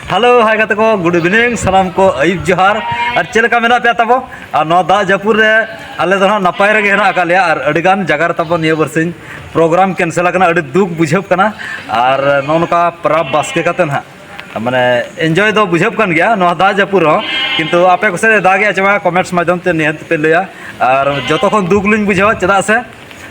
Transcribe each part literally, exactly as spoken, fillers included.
Hello, ᱦᱟᱭ ᱜᱟᱛᱮ ᱠᱚ, good ᱤᱵᱷᱤᱱᱤᱝ᱾ ᱥᱟᱱᱟᱢ ᱠᱚ ᱟᱹᱭᱩᱵ ᱡᱚᱦᱟᱨ᱾ ᱟᱨ ᱪᱮᱫ ᱞᱮᱠᱟ ᱢᱮᱱᱟᱜ ᱯᱮᱭᱟ ᱛᱟᱵᱚ? ᱟᱨ ᱱᱚᱣᱟ ᱫᱟᱜ ᱡᱟᱹᱯᱩᱫ ᱨᱮ ᱟᱞᱮ ᱫᱚ ᱱᱟᱦᱟᱜ ᱱᱟᱯᱟᱭ ᱨᱮᱜᱮ ᱦᱮᱱᱟᱜ ᱟᱠᱟᱫ ᱞᱮᱭᱟ᱾ ᱟᱨ ᱟᱹᱰᱤᱜᱟᱱ ᱡᱟᱭᱜᱟ ᱨᱮ ᱛᱟᱵᱚ ᱱᱤᱭᱟᱹ ᱵᱟᱨᱥᱤᱧ ᱯᱨᱳᱜᱨᱟᱢ ᱠᱮᱱᱥᱮᱞ ᱟᱠᱟᱱᱟ᱾ ᱟᱹᱰᱤ ᱫᱩᱠ ᱵᱩᱡᱷᱟᱹᱜ ᱠᱟᱱᱟ᱾ ᱟᱨ ᱱᱚᱜᱼᱚ ᱱᱚᱝᱠᱟ ᱯᱟᱨᱟᱵᱽ ᱵᱟᱥᱠᱮ ᱠᱟᱛᱮ ᱱᱟᱦᱟᱜ ᱢᱟᱱᱮ ᱮᱱᱡᱚᱭ ᱫᱚ ᱵᱩᱡᱷᱟᱹᱜ ᱠᱟᱱ ᱜᱮᱭᱟ ᱱᱚᱣᱟ ᱫᱟᱜ ᱡᱟᱹᱯᱩᱫ ᱨᱮᱦᱚᱸ, ᱠᱤᱱᱛᱩ ᱟᱯᱮ ᱠᱚᱥᱮᱫ ᱮ ᱫᱟᱜᱮᱜᱼᱟ ᱪᱮ ᱵᱟᱝ, ᱠᱚᱢᱮᱱᱴᱥ ᱢᱟᱫᱽᱫᱷᱚᱢ ᱛᱮ ᱱᱤᱦᱟᱹᱛ ᱯᱮ ᱞᱟᱹᱭᱟ᱾ ᱟᱨ ᱡᱚᱛᱚ ᱠᱷᱚᱱ ᱫᱩᱠ ᱞᱤᱧ ᱵᱩᱡᱷᱟᱹᱣᱟ, ᱪᱮᱫᱟᱜ ᱥᱮ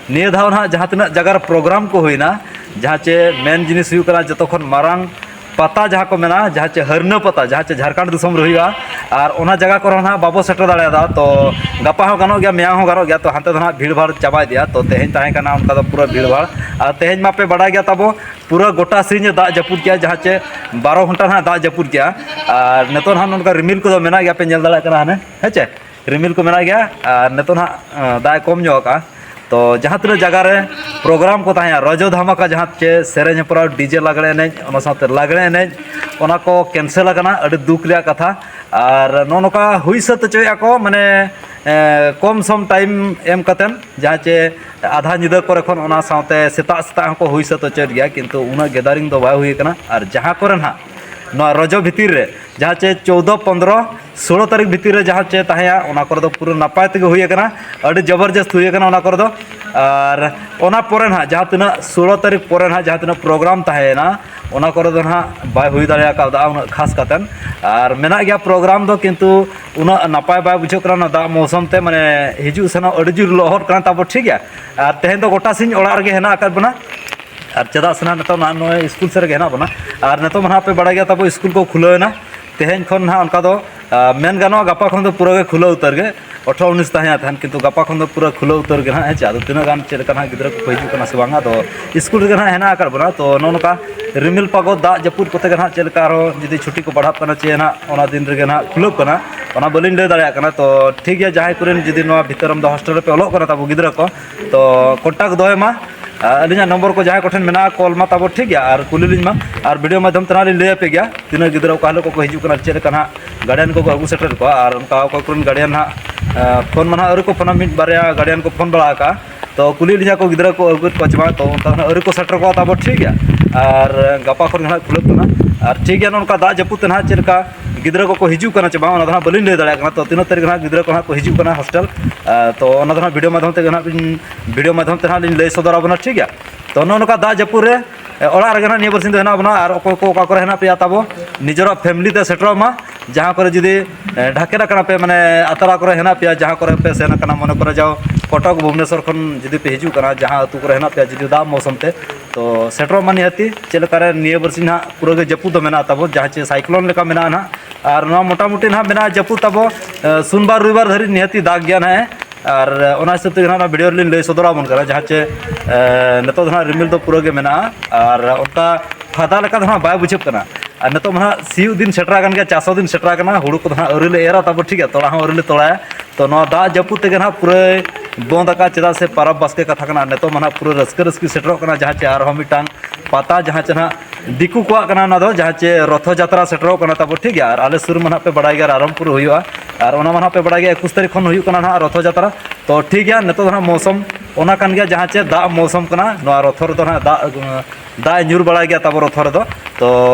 ᱱᱤᱭᱟᱹ ᱫᱷᱟᱣ ᱱᱟᱦᱟᱜ ᱡᱟᱦᱟᱸ ᱛᱤᱱᱟᱹᱜ ᱡᱟᱭᱜᱟ ᱨᱮ ᱯᱨᱳᱜᱨᱟᱢ ᱠᱚ ᱦᱩᱭᱱᱟ, ᱡᱟᱦᱟᱸ ᱪᱮ ᱢᱮᱱ ᱡᱤᱱᱤᱥ ᱦᱩᱭᱩᱜ ᱠᱟᱱᱟ ᱡᱚᱛᱚ ᱠᱷᱚᱱ ᱢᱟᱨᱟᱝ ᱯᱟᱛᱟ ᱡᱟᱦᱟᱸ ᱠᱚ ᱢᱮᱱᱟ, ᱡᱟᱦᱟᱸ ᱪᱮ ᱦᱟᱹᱨᱱᱟᱹ ᱯᱟᱛᱟ, ᱡᱟᱦᱟᱸ ᱪᱮ ᱡᱷᱟᱲᱠᱷᱚᱸᱰ ᱫᱤᱥᱚᱢ ᱨᱮ ᱦᱩᱭᱩᱜᱼᱟ, ᱟᱨ ᱚᱱᱟ ᱡᱟᱭᱜᱟ ᱠᱚᱨᱮ ᱱᱟᱦᱟᱜ ᱵᱟᱵᱚ ᱥᱮᱴᱮᱨ ᱫᱟᱲᱮᱭᱟᱫᱟ᱾ ᱛᱚ ᱜᱟᱯᱟ ᱦᱚᱸ ᱜᱟᱱᱚᱜ ᱜᱮᱭᱟ, ᱢᱮᱭᱟᱝ ᱦᱚᱸ ᱜᱟᱱᱚᱜ ᱜᱮᱭᱟ, ᱛᱚ ᱦᱟᱱᱛᱮ ᱫᱚ ᱱᱟᱦᱟᱜ ᱵᱷᱤᱲ ᱵᱷᱟᱲ ᱪᱟᱵᱟ ᱤᱫᱤᱜᱼᱟ᱾ ᱛᱚ ᱛᱮᱦᱮᱧ ᱛᱟᱦᱮᱸ ᱠᱟᱱᱟ ᱚᱱᱠᱟ ᱫᱚ ᱯᱩᱨᱟᱹ ᱵᱷᱤᱲ ᱵᱷᱟᱲ᱾ ᱟᱨ ᱛᱮᱦᱮᱧ ᱢᱟᱯᱮ ᱵᱟᱲᱟᱭ ᱜᱮᱭᱟ ᱛᱟᱵᱚ ᱯᱩᱨᱟᱹ ᱜᱚᱴᱟ ᱥᱤᱧ ᱮ ᱫᱟᱜ ᱡᱟᱹᱯᱩᱫ ᱠᱮᱜᱼᱟ, ᱡᱟᱦᱟᱸ ᱪᱮ ᱵᱟᱨᱚ ᱜᱷᱚᱱᱴᱟ ᱱᱟᱦᱟᱜ ᱫᱟᱜ ᱡᱟᱹᱯᱩᱫ ᱠᱮᱜᱼᱟ᱾ ᱟᱨ ᱱᱤᱛᱚᱜ ᱱᱟᱦᱟᱜ ᱱᱚᱝᱠᱟ ᱨᱤᱢᱤᱞ ᱠᱚᱫᱚ ᱢᱮᱱᱟᱜ ᱜᱮᱭᱟ, ᱯᱮ ᱧᱮᱞ ᱫᱟᱲᱮᱭᱟᱜ ᱠᱟᱱᱟ ᱦᱟᱱᱮ, ᱦᱮᱸ ᱪᱮ? ᱨᱤᱢᱤᱞ ᱠᱚ ᱢᱮᱱᱟᱜ ᱜᱮᱭᱟ᱾ ᱟᱨ ᱱᱤᱛᱚᱜ ᱱᱟᱦᱟᱜ, ᱟᱸ, ᱫᱟᱜ ᱮ ᱠᱚᱢ ᱧᱚᱜ ᱟᱠᱟᱜᱼᱟ᱾ ᱛᱚ ᱡᱟᱦᱟᱸ ᱛᱤᱱᱟᱹᱜ ᱡᱟᱭᱜᱟ ᱨᱮ ᱯᱨᱳᱜᱨᱟᱢ ᱠᱚ ᱛᱟᱦᱮᱸᱜᱼᱟ, ᱨᱚᱡᱚ ᱫᱷᱟᱢᱟᱠᱟ, ᱡᱟᱦᱟᱸ ᱪᱮ ᱥᱮᱨᱮᱧ ᱦᱮᱯᱨᱟᱣ, ᱰᱤᱡᱮ ᱞᱟᱜᱽᱲᱮ ᱮᱱᱮᱡ, ᱚᱱᱟ ᱥᱟᱶᱛᱮ ᱞᱟᱜᱽᱲᱮ ᱮᱱᱮᱡ, ᱚᱱᱟ ᱠᱚ ᱠᱮᱱᱥᱮᱞ ᱟᱠᱟᱱᱟ᱾ ᱟᱹᱰᱤ ᱫᱩᱠ ᱨᱮᱭᱟᱜ ᱠᱟᱛᱷᱟ᱾ ᱟᱨ ᱱᱚᱜᱼᱚ ᱱᱚᱝᱠᱟ ᱦᱩᱭ ᱥᱟᱹᱛ ᱦᱚᱪᱚᱭᱮᱫᱼᱟ ᱠᱚ, ᱢᱟᱱᱮ, ᱮᱸ, ᱠᱚᱢ ᱥᱚᱢ ᱴᱟᱭᱤᱢ ᱮᱢ ᱠᱟᱛᱮᱱ, ᱡᱟᱦᱟᱸ ᱪᱮ ᱟᱫᱷᱟ ᱧᱤᱫᱟᱹ ᱠᱚᱨᱮ ᱠᱷᱚᱱ ᱚᱱᱟ ᱥᱟᱶᱛᱮ ᱥᱮᱛᱟᱜ ᱥᱮᱛᱟᱜ ᱦᱚᱸᱠᱚ ᱦᱩᱭ ᱥᱟᱹᱛ ᱦᱚᱪᱚᱭᱮᱫ ᱜᱮᱭᱟ, ᱠᱤᱱᱛᱩ ᱩᱱᱟᱹᱜ ᱜᱮᱫᱟᱨᱤᱝ ᱫᱚ ᱵᱟᱭ ᱦᱩᱭ ᱟᱠᱟᱱᱟ᱾ ᱟᱨ ᱡᱟᱦᱟᱸ ᱠᱚᱨᱮ ᱱᱟᱦᱟᱜ ᱱᱚᱣᱟ ᱨᱚᱡᱚ ᱵᱷᱤᱛᱤᱨ ᱨᱮ ᱡᱟᱦᱟᱸ ᱪᱮ ᱪᱳᱣᱫᱚ, ᱯᱚᱱᱫᱽᱨᱚ, ᱥᱳᱞᱳ ᱛᱟᱹᱨᱤᱠᱷ ᱵᱷᱤᱛᱤᱨ ᱨᱮ ᱡᱟᱦᱟᱸ ᱪᱮ ᱛᱟᱦᱮᱸᱭᱟ, ᱚᱱᱟ ᱠᱚᱨᱮ ᱫᱚ ᱯᱩᱨᱟᱹ ᱱᱟᱯᱟᱭ ᱛᱮᱜᱮ ᱦᱩᱭ ᱟᱠᱟᱱᱟ, ᱟᱹᱰᱤ ᱡᱚᱵᱚᱨᱡᱚᱥᱛ ᱦᱩᱭ ᱟᱠᱟᱱᱟ ᱚᱱᱟ ᱠᱚᱨᱮ ᱫᱚ᱾ ᱟᱨ ᱚᱱᱟ ᱯᱚᱨᱮ ᱱᱟᱦᱟᱜ ᱡᱟᱦᱟᱸ ᱛᱤᱱᱟᱹᱜ ᱥᱳᱞᱳ ᱛᱟᱹᱨᱤᱠᱷ ᱯᱚᱨᱮ ᱱᱟᱦᱟᱜ ᱡᱟᱦᱟᱸ ᱛᱤᱱᱟᱹᱜ ᱯᱨᱳᱜᱨᱟᱢ ᱛᱟᱦᱮᱸᱭᱮᱱᱟ, ᱚᱱᱟ ᱠᱚᱨᱮ ᱫᱚ ᱱᱟᱦᱟᱜ ᱵᱟᱭ ᱦᱩᱭ ᱫᱟᱲᱮ ᱟᱠᱟᱫᱟ ᱩᱱᱟᱹᱜ ᱠᱷᱟᱥ ᱠᱟᱛᱮᱱ᱾ ᱟᱨ ᱢᱮᱱᱟᱜ ᱜᱮᱭᱟ ᱯᱨᱳᱜᱨᱟᱢ ᱫᱚ, ᱠᱤᱱᱛᱩ ᱩᱱᱟᱹᱜ ᱱᱟᱯᱟᱭ ᱵᱟᱭ ᱵᱩᱡᱷᱟᱹᱜ ᱠᱟᱱᱟ ᱚᱱᱟ ᱫᱟᱜ ᱢᱳᱥᱚᱢ ᱛᱮ, ᱢᱟᱱᱮ ᱦᱤᱡᱩᱜ ᱥᱮᱱᱚᱜ ᱟᱹᱰᱤ ᱡᱳᱨ ᱞᱚᱦᱚᱫ ᱠᱟᱱᱟ ᱛᱟᱵᱚ, ᱴᱷᱤᱠ ᱜᱮᱭᱟ᱾ ᱟᱨ ᱛᱮᱦᱮᱧ ᱫᱚ ᱜᱚᱴᱟ ᱥᱤᱧ ᱚᱲᱟᱜ ᱨᱮᱜᱮ ᱦᱮᱱᱟᱜ ᱟᱠᱟᱫ ᱵᱚᱱᱟ᱾ ᱟᱨ ᱪᱮᱫᱟᱜ ᱥᱮ ᱱᱟᱦᱟᱜ ᱱᱤᱛᱚᱜ ᱱᱟᱦᱟᱜ ᱱᱚᱜᱼᱚᱭ ᱥᱠᱩᱞ ᱥᱮᱫ ᱨᱮᱜᱮ ᱦᱮᱱᱟᱜ ᱵᱚᱱᱟ᱾ ᱟᱨ ᱱᱤᱛᱚᱜ ᱢᱟ ᱱᱟᱦᱟᱜ ᱯᱮ ᱵᱟᱲᱟᱭ ᱜᱮᱭᱟ ᱛᱟᱵᱚ ᱥᱠᱩᱞ ᱠᱚ ᱠᱷᱩᱞᱟᱹᱣ ᱮᱱᱟ᱾ ᱛᱮᱦᱮᱧ ᱠᱷᱚᱱ ᱱᱟᱦᱟᱜ ᱚᱱᱠᱟ ᱫᱚ, ᱟ, ᱢᱮᱱ ᱜᱟᱱᱚᱜᱼᱟ ᱜᱟᱯᱟ ᱠᱷᱚᱱ ᱫᱚ ᱯᱩᱨᱟᱹ ᱜᱮ ᱠᱷᱩᱞᱟᱹᱣ ᱩᱛᱟᱹᱨ ᱜᱮ᱾ ᱟᱴᱷᱨᱚ ᱩᱱᱤᱥ ᱛᱟᱦᱮᱸ ᱛᱟᱦᱮᱱ, ᱠᱤᱱᱛᱩ ᱜᱟᱯᱟ ᱠᱷᱚᱱ ᱫᱚ ᱯᱩᱨᱟᱹ ᱠᱷᱩᱞᱟᱹᱣ ᱩᱛᱟᱹᱨ ᱜᱮ ᱱᱟᱦᱟᱜ, ᱦᱮᱸ ᱪᱮ? ᱟᱫᱚ ᱛᱤᱱᱟᱹᱜ ᱜᱟᱱ ᱪᱮᱫ ᱞᱮᱠᱟ ᱱᱟᱦᱟᱜ ᱜᱤᱫᱽᱨᱟᱹ ᱠᱚᱠᱚ ᱦᱤᱡᱩᱜ ᱠᱟᱱᱟ ᱥᱮ ᱵᱟᱝᱟ, ᱟᱫᱚ ᱥᱠᱩᱞ ᱨᱮᱜᱮ ᱱᱟᱦᱟᱜ ᱦᱮᱱᱟᱜ ᱟᱠᱟᱫ ᱵᱚᱱᱟ᱾ ᱛᱚ ᱱᱚᱜᱼᱚ ᱱᱚᱝᱠᱟ ᱨᱤᱢᱤᱞ ᱯᱟᱜᱚᱛ ᱫᱟᱜ ᱡᱟᱹᱯᱩᱫ ᱠᱚᱛᱮ ᱜᱮ ᱱᱟᱦᱟᱜ ᱪᱮᱫ ᱞᱮᱠᱟ ᱟᱨᱦᱚᱸ ᱡᱩᱫᱤ ᱪᱷᱩᱴᱤ ᱠᱚ ᱯᱟᱲᱦᱟᱜ ᱠᱟᱱᱟ ᱪᱮ ᱱᱟᱦᱟᱜ ᱚᱱᱟ ᱫᱤᱱ ᱨᱮᱜᱮ ᱱᱟᱦᱟᱜ ᱠᱷᱩᱞᱟᱹᱜ ᱠᱟᱱᱟ, ᱚᱱᱟ ᱵᱟᱹᱞᱤᱧ ᱞᱟᱹᱭ ᱫᱟᱲᱮᱭᱟᱜ ᱠᱟᱱᱟ᱾ ᱛᱚ ᱴᱷᱤᱠ ᱜᱮᱭᱟ, ᱡᱟᱦᱟᱸᱭ ᱠᱚᱨᱮᱱ ᱡᱩᱫᱤ ᱱᱚᱣᱟ ᱵᱷᱤᱛᱟᱹᱨ ᱟᱢᱫᱟ ᱦᱳᱥᱴᱮᱞ ᱨᱮᱯᱮ ᱚᱞᱚᱜ ᱠᱟᱱᱟ ᱛᱟᱵᱚ ᱜᱤᱫᱽᱨᱟᱹ ᱠᱚ, ᱛᱚ ᱠᱚᱱᱴᱟᱠᱴ ᱫᱚᱦᱚᱭ ᱢᱟ᱾ ᱟᱨ ᱟᱹᱞᱤᱧᱟᱜ ᱱᱚᱢᱵᱚᱨ ᱠᱚ ᱡᱟᱦᱟᱸᱭ ᱠᱚᱴᱷᱮᱱ ᱢᱮᱱᱟᱜᱼᱟ, ᱠᱚᱞ ᱢᱟ ᱛᱟᱵᱚ, ᱴᱷᱤᱠ ᱜᱮᱭᱟ, ᱟᱨ ᱠᱩᱞᱤ ᱞᱤᱧ ᱢᱟ᱾ ᱟᱨ ᱵᱷᱤᱰᱤᱭᱳ ᱢᱟᱫᱽᱫᱷᱚᱢ ᱛᱮ ᱱᱟᱦᱟᱜ ᱞᱤᱧ ᱞᱟᱹᱭ ᱟᱯᱮ ᱜᱮᱭᱟ ᱛᱤᱱᱟᱹᱜ ᱜᱤᱫᱽᱨᱟᱹ ᱚᱠᱟ ᱦᱤᱞᱳᱜ ᱠᱚᱠᱚ ᱦᱤᱡᱩᱜ ᱠᱟᱱᱟ, ᱪᱮᱫ ᱞᱮᱠᱟ ᱱᱟᱦᱟᱜ ᱜᱟᱨᱰᱤᱭᱟᱱ ᱠᱚᱠᱚ ᱟᱹᱜᱩ ᱥᱮᱴᱮᱨ ᱠᱚᱣᱟ᱾ ᱟᱨ ᱚᱱᱠᱟ ᱚᱠᱚᱭ ᱠᱚᱨᱮᱱ ᱜᱟᱨᱰᱤᱭᱟᱱ ᱱᱟᱦᱟᱜ, ᱮ, ᱯᱷᱳᱱ ᱢᱟ ᱱᱟᱦᱟᱜ ᱟᱹᱣᱨᱤ ᱠᱚ ᱯᱷᱳᱱᱟ, ᱢᱤᱫ ᱵᱟᱨᱭᱟ ᱜᱟᱨᱰᱤᱭᱟᱱ ᱠᱚ ᱯᱷᱳᱱ ᱵᱟᱲᱟ ᱟᱠᱟᱜᱼᱟ᱾ ᱛᱚ ᱠᱩᱞᱤᱭᱮᱫ ᱞᱤᱧᱟ ᱠᱚ ᱜᱤᱫᱽᱨᱟᱹ ᱠᱚ ᱟᱹᱜᱩᱭᱮᱫ ᱠᱚᱣᱟ ᱪᱮ ᱵᱟᱝ, ᱛᱚ ᱚᱱᱠᱟ ᱫᱚ ᱱᱟᱦᱟᱜ ᱟᱹᱣᱨᱤ ᱠᱚ ᱥᱮᱴᱮᱨ ᱠᱚᱣᱟ ᱛᱟᱵᱚ, ᱴᱷᱤᱠ ᱜᱮᱭᱟ᱾ ᱟᱨ ᱜᱟᱯᱟ ᱠᱷᱚᱱ ᱜᱮ ᱱᱟᱦᱟᱜ ᱠᱷᱩᱞᱟᱹᱜ ᱠᱟᱱᱟ᱾ ᱟᱨ ᱴᱷᱤᱠ ᱜᱮᱭᱟ, ᱱᱚᱜᱼᱚ ᱱᱚᱝᱠᱟ ᱫᱟᱜ ᱡᱟᱹᱯᱩᱫ ᱛᱮ ᱱᱟᱦᱟᱜ ᱪᱮᱫ ᱞᱮᱠᱟ ᱜᱤᱫᱽᱨᱟᱹ ᱠᱚᱠᱚ ᱦᱤᱡᱩᱜ ᱠᱟᱱᱟ ᱪᱮ ᱵᱟᱝ, ᱚᱱᱟ ᱫᱚ ᱱᱟᱦᱟᱜ ᱵᱟᱹᱞᱤᱧ ᱞᱟᱹᱭ ᱫᱟᱲᱮᱭᱟᱜ ᱠᱟᱱᱟ᱾ ᱛᱚ ᱛᱤᱱᱟᱹᱜ ᱛᱟᱹᱨᱤᱠᱷ ᱱᱟᱦᱟᱜ ᱜᱤᱫᱽᱨᱟᱹ ᱠᱚ ᱱᱟᱦᱟᱜ ᱠᱚ ᱦᱤᱡᱩᱜ ᱠᱟᱱᱟ ᱦᱳᱥᱴᱮᱞ, ᱟᱨ ᱛᱚ ᱚᱱᱟ ᱫᱚ ᱱᱟᱦᱟᱜ ᱵᱷᱤᱰᱤᱭᱳ ᱢᱟᱫᱽᱫᱷᱚᱢ ᱛᱮᱜᱮ ᱱᱟᱦᱟᱜ ᱵᱤᱱ, ᱵᱷᱤᱰᱤᱭᱳ ᱢᱟᱫᱽᱫᱷᱚᱢ ᱛᱮ ᱱᱟᱦᱟᱜ ᱞᱤᱧ ᱞᱟᱹᱭ ᱥᱚᱫᱚᱨ ᱟᱵᱚᱱᱟ, ᱴᱷᱤᱠ ᱜᱮᱭᱟ᱾ ᱛᱚ ᱱᱚᱜᱼᱚ ᱱᱚᱝᱠᱟ ᱫᱟᱜ ᱡᱟᱹᱯᱩᱫ ᱨᱮ, ᱮ, ᱚᱲᱟᱜ ᱨᱮᱜᱮ ᱱᱟᱦᱟᱜ ᱱᱤᱭᱟᱹ ᱵᱟᱨᱥᱤᱧ ᱫᱚ ᱦᱮᱱᱟᱜ ᱵᱚᱱᱟ, ᱟᱨ ᱚᱠᱚᱭ ᱠᱚ ᱚᱠᱟ ᱠᱚᱨᱮ ᱦᱮᱱᱟᱜ ᱯᱮᱭᱟ ᱛᱟᱵᱚ, ᱱᱤᱡᱮᱨᱟᱜ ᱯᱷᱮᱢᱤᱞᱤ ᱛᱮ ᱥᱮᱴᱮᱨᱚᱜ ᱢᱟ᱾ ᱡᱟᱦᱟᱸ ᱠᱚᱨᱮ ᱡᱩᱫᱤ, ᱮ, ᱰᱷᱟᱠᱮ ᱰᱷᱟᱠᱟᱱᱟ ᱯᱮ, ᱢᱟᱱᱮ ᱟᱛᱨᱟ ᱠᱚᱨᱮ ᱦᱮᱱᱟᱜ ᱯᱮᱭᱟ, ᱡᱟᱦᱟᱸ ᱠᱚᱨᱮ ᱯᱮ ᱥᱮᱱ ᱟᱠᱟᱱᱟ, ᱢᱚᱱᱮ ᱠᱚᱨᱮ ᱡᱟᱣ ᱠᱚᱴᱚᱠ ᱵᱷᱩᱵᱽᱱᱮᱥᱚᱨ ᱠᱷᱚᱱ ᱡᱩᱫᱤ ᱯᱮ ᱦᱤᱡᱩᱜ ᱠᱟᱱᱟ, ᱡᱟᱦᱟᱸ ᱟᱹᱛᱩ ᱠᱚᱨᱮ ᱦᱮᱱᱟᱜ ᱯᱮᱭᱟ, ᱡᱩᱫᱤ ᱫᱟᱜ ᱢᱳᱥᱚᱢ ᱛᱮ, ᱛᱚ ᱥᱮᱴᱮᱨᱚᱜ ᱢᱟ ᱱᱤᱦᱟᱹᱛᱤ᱾ ᱪᱮᱫ ᱞᱮᱠᱟᱨᱮ ᱱᱤᱭᱟᱹ ᱵᱟᱨᱥᱤᱧ ᱱᱟᱦᱟᱜ ᱯᱩᱨᱟᱹ ᱜᱮ ᱡᱟᱹᱯᱩᱫ ᱫᱚ ᱢᱮᱱᱟᱜᱼᱟ ᱛᱟᱵᱚ, ᱡᱟᱦᱟᱸ ᱪᱮ ᱥᱟᱭᱠᱞᱳᱱ ᱞᱮᱠᱟ ᱢᱮᱱᱟᱜᱼᱟ ᱱᱟᱦᱟᱜ, ᱟᱨ ᱱᱚᱣᱟ ᱢᱚᱴᱟᱢᱩᱴᱤ ᱱᱟᱦᱟᱜ ᱢᱮᱱᱟᱜᱼᱟ ᱡᱟᱹᱯᱩᱫ ᱛᱟᱵᱚ, ᱮ, ᱥᱳᱢᱵᱟᱨ ᱨᱚᱵᱤᱵᱟᱨ ᱫᱷᱟᱹᱨᱤᱡ ᱱᱤᱦᱟᱹᱛᱤ ᱫᱟᱜ ᱜᱮᱭᱟ ᱱᱟᱦᱟᱜ᱾ ᱟᱨ ᱚᱱᱟ ᱦᱤᱥᱟᱹᱵ ᱛᱮᱜᱮ ᱱᱟᱦᱟᱜ ᱚᱱᱟ ᱵᱷᱤᱰᱤᱭᱳ ᱨᱮᱞᱤᱧ ᱞᱟᱹᱭ ᱥᱚᱫᱚᱨ ᱟᱵᱚᱱ ᱠᱟᱱᱟ, ᱡᱟᱦᱟᱸ ᱪᱮ, ᱮ, ᱱᱤᱛᱚᱜ ᱫᱚ ᱱᱟᱦᱟᱜ ᱨᱤᱢᱤᱞ ᱫᱚ ᱯᱩᱨᱟᱹ ᱜᱮ ᱢᱮᱱᱟᱜᱼᱟ, ᱟᱨ ᱚᱱᱠᱟ ᱯᱷᱟᱫᱟ ᱞᱮᱠᱟ ᱫᱚ ᱱᱟᱦᱟᱜ ᱵᱟᱭ ᱵᱩᱡᱷᱟᱹᱜ ᱠᱟᱱᱟ᱾ ᱟᱨ ᱱᱤᱛᱚᱜ ᱢᱟ ᱱᱟᱦᱟᱜ ᱥᱤᱭᱳᱜ ᱫᱤᱱ ᱥᱮᱴᱮᱨ ᱟᱠᱟᱱ ᱜᱮᱭᱟ, ᱪᱟᱥᱚᱜ ᱫᱤᱱ ᱥᱮᱴᱮᱨ ᱟᱠᱟᱱᱟ, ᱦᱩᱲᱩ ᱠᱚᱫᱚ ᱱᱟᱦᱟᱜ ᱟᱹᱣᱨᱤ ᱞᱮ ᱮᱨᱟ ᱛᱟᱵᱚ, ᱴᱷᱤᱠ ᱜᱮᱭᱟ, ᱛᱚᱲᱟ ᱦᱚᱸ ᱟᱹᱣᱨᱤ ᱞᱮ ᱛᱚᱲᱟᱭᱟ᱾ ᱛᱚ ᱱᱚᱣᱟ ᱫᱟᱜ ᱡᱟᱹᱯᱩᱫ ᱛᱮᱜᱮ ᱱᱟᱦᱟᱜ ᱯᱩᱨᱟᱹᱭ ᱵᱚᱱᱫ ᱟᱠᱟᱫ, ᱪᱮᱫᱟᱜ ᱥᱮ ᱯᱟᱨᱟᱵᱽ ᱵᱟᱥᱠᱮ ᱠᱟᱛᱷᱟ ᱠᱟᱱᱟ᱾ ᱱᱤᱛᱚᱜ ᱢᱟ ᱱᱟᱦᱟᱜ ᱯᱩᱨᱟᱹ ᱨᱟᱹᱥᱠᱟᱹ ᱨᱟᱹᱥᱠᱤ ᱥᱮᱴᱮᱨᱚᱜ ᱠᱟᱱᱟ, ᱡᱟᱦᱟᱸ ᱪᱮ ᱟᱨᱦᱚᱸ ᱢᱤᱫᱴᱟᱝ ᱯᱟᱛᱟ, ᱡᱟᱦᱟᱸ ᱪᱮ ᱱᱟᱦᱟᱜ ᱫᱤᱠᱩ ᱠᱚᱣᱟᱜ ᱠᱟᱱᱟ, ᱚᱱᱟ ᱫᱚ ᱡᱟᱦᱟᱸ ᱪᱮ ᱨᱚᱛᱷᱚ ᱡᱟᱛᱨᱟ ᱥᱮᱴᱮᱨᱚᱜ ᱠᱟᱱᱟ ᱛᱟᱵᱚ, ᱴᱷᱤᱠ ᱜᱮᱭᱟ᱾ ᱟᱨ ᱟᱞᱮ ᱥᱩᱨ ᱢᱟ ᱱᱟᱦᱟᱜ ᱯᱮ ᱵᱟᱲᱟᱭ ᱜᱮᱭᱟ, ᱨᱟᱭᱨᱚᱝᱯᱩᱨ ᱦᱩᱭᱩᱜᱼᱟ᱾ ᱟᱨ ᱚᱱᱟ ᱢᱟ ᱱᱟᱦᱟᱜ ᱯᱮ ᱵᱟᱲᱟᱭ ᱜᱮᱭᱟ, ᱮᱠᱩᱥ ᱛᱟᱹᱨᱤᱠᱷ ᱠᱷᱚᱱ ᱦᱩᱭᱩᱜ ᱠᱟᱱᱟ ᱱᱟᱦᱟᱜ ᱨᱚᱛᱷᱚ ᱡᱟᱛᱨᱟ᱾ ᱛᱚ ᱴᱷᱤᱠ ᱜᱮᱭᱟ, ᱱᱤᱛᱚᱜ ᱫᱚ ᱱᱟᱦᱟᱜ ᱢᱳᱥᱚᱢ ᱚᱱᱟ ᱠᱟᱱ ᱜᱮᱭᱟ, ᱡᱟᱦᱟᱸ ᱪᱮ ᱫᱟᱜ ᱢᱳᱥᱚᱢ ᱠᱟᱱᱟ᱾ ᱱᱚᱣᱟ ᱨᱚᱛᱷᱚ ᱨᱮᱫᱚ ᱱᱟᱦᱟᱜ ᱫᱟᱜ, ᱫᱟᱜ ᱮ ᱧᱩᱨ ᱵᱟᱲᱟᱭ ᱜᱮᱭᱟ ᱛᱟᱵᱚ ᱨᱚᱛᱷᱚ ᱨᱮᱫᱚ᱾ ᱛᱚ